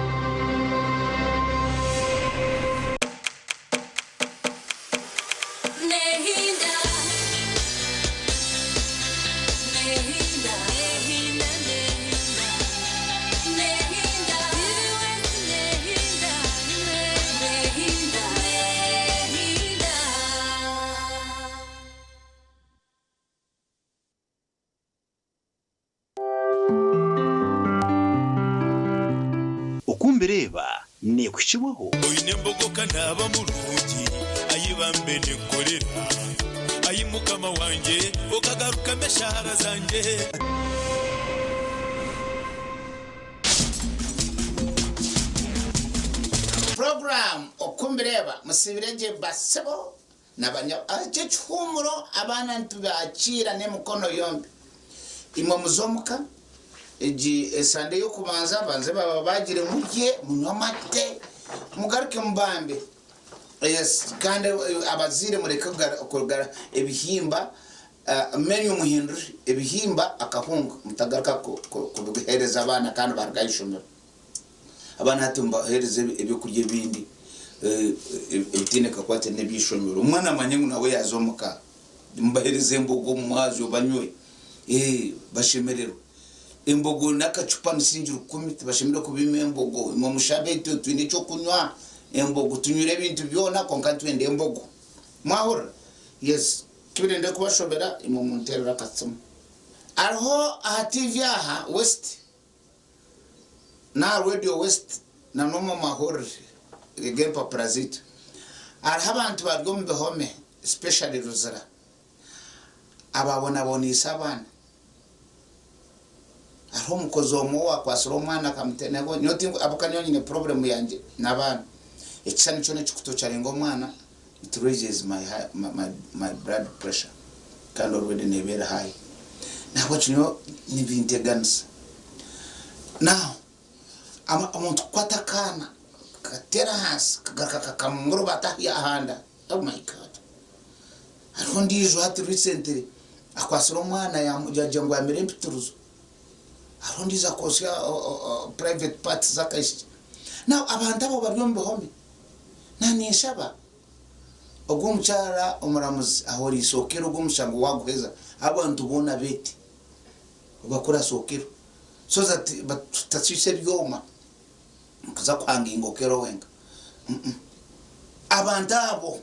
Oku mbireba nekuhikibwaho. Oine embogo ka naaba murungi, ayi bambe ninkorera, ayi mukama wangye okagarukamu eshaara zangye. Program Oku Mbireba musibire gye basebo na banyabo. Eki ekihumuro abaana nitubakiira n'emikono yombi. Imwe muze omuka, egi esande y'okubanza banze bababagire murye, munywe amate, mugaruke mubambe. Yes, kandi abazaire mureke kugara ebihimba, menu muhindure ebihimba akahunga, mutagaruka kubihereza abaana kandi baruga aha ishomero. Abaana hati mubahereze ebyokurya ebindi ebitiine kakwate n'eby'ishomero. Omwana amanye ngu nawe yaza omuka, mubahereze embogo omu mwazyo banywe, bashemererwe. Embogo n'akacupa ni 10,000, tibashemereire kubima embogo. Imwe mushabe itwe twine ekyokunywa embogo, tunywire ebintu byona kwonka nitwenda embogo. Mwahurira? Yes, tibirende kubashobera, imwe munterere akasimu. Hariho aha TV aha West n'aha Radio West na n'omu mahurire g'empapura zaitu. Hariho abantu bari omu bihome, especially Ruzira, ababonaboniise abaana. Hariho omukozi omwe owakwatsire omwana akamutenaho. Nyowe ahabw'okuba nyowe nyine problem yangye n'abaana. Ekishushani kyona ekikutocharinga omwana, it raises my, my, my, my blood pressure kandi already neeba eri high. Nahabwekyo nyowe nibinteganisa. Now, omuntu kukwata akaana kakateera ahansi kagaruka kakamurubata ahanda, oh my God. Hariho ondiijo hati recently akwatsire omwana yagira ngu yamire empitirizo. Hariho ondiijo akosya private parts z'akaishiki. Now abantu abo bari omu bihome. Na ninshaba ogwo omukyara omuramuzi ahoriise Okello ogwo omushango waguheza, abantu boona beete obakurase Okello so that tutasisa ebyoma kuza kuhanginga Okello wenka. Abantu abo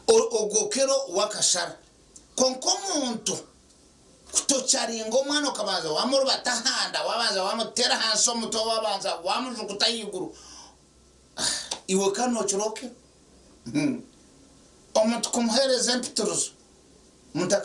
ogwo Okello wakashara, konka omuntu kutocharinga omwana okabanza wamurubata ahanda, wabanza wamutera ahansi omutwe, wabanza wamujuguta ahaiguru, iwe ka nokira Okello? Omuntu kumuhereza empitirizo, omuntu.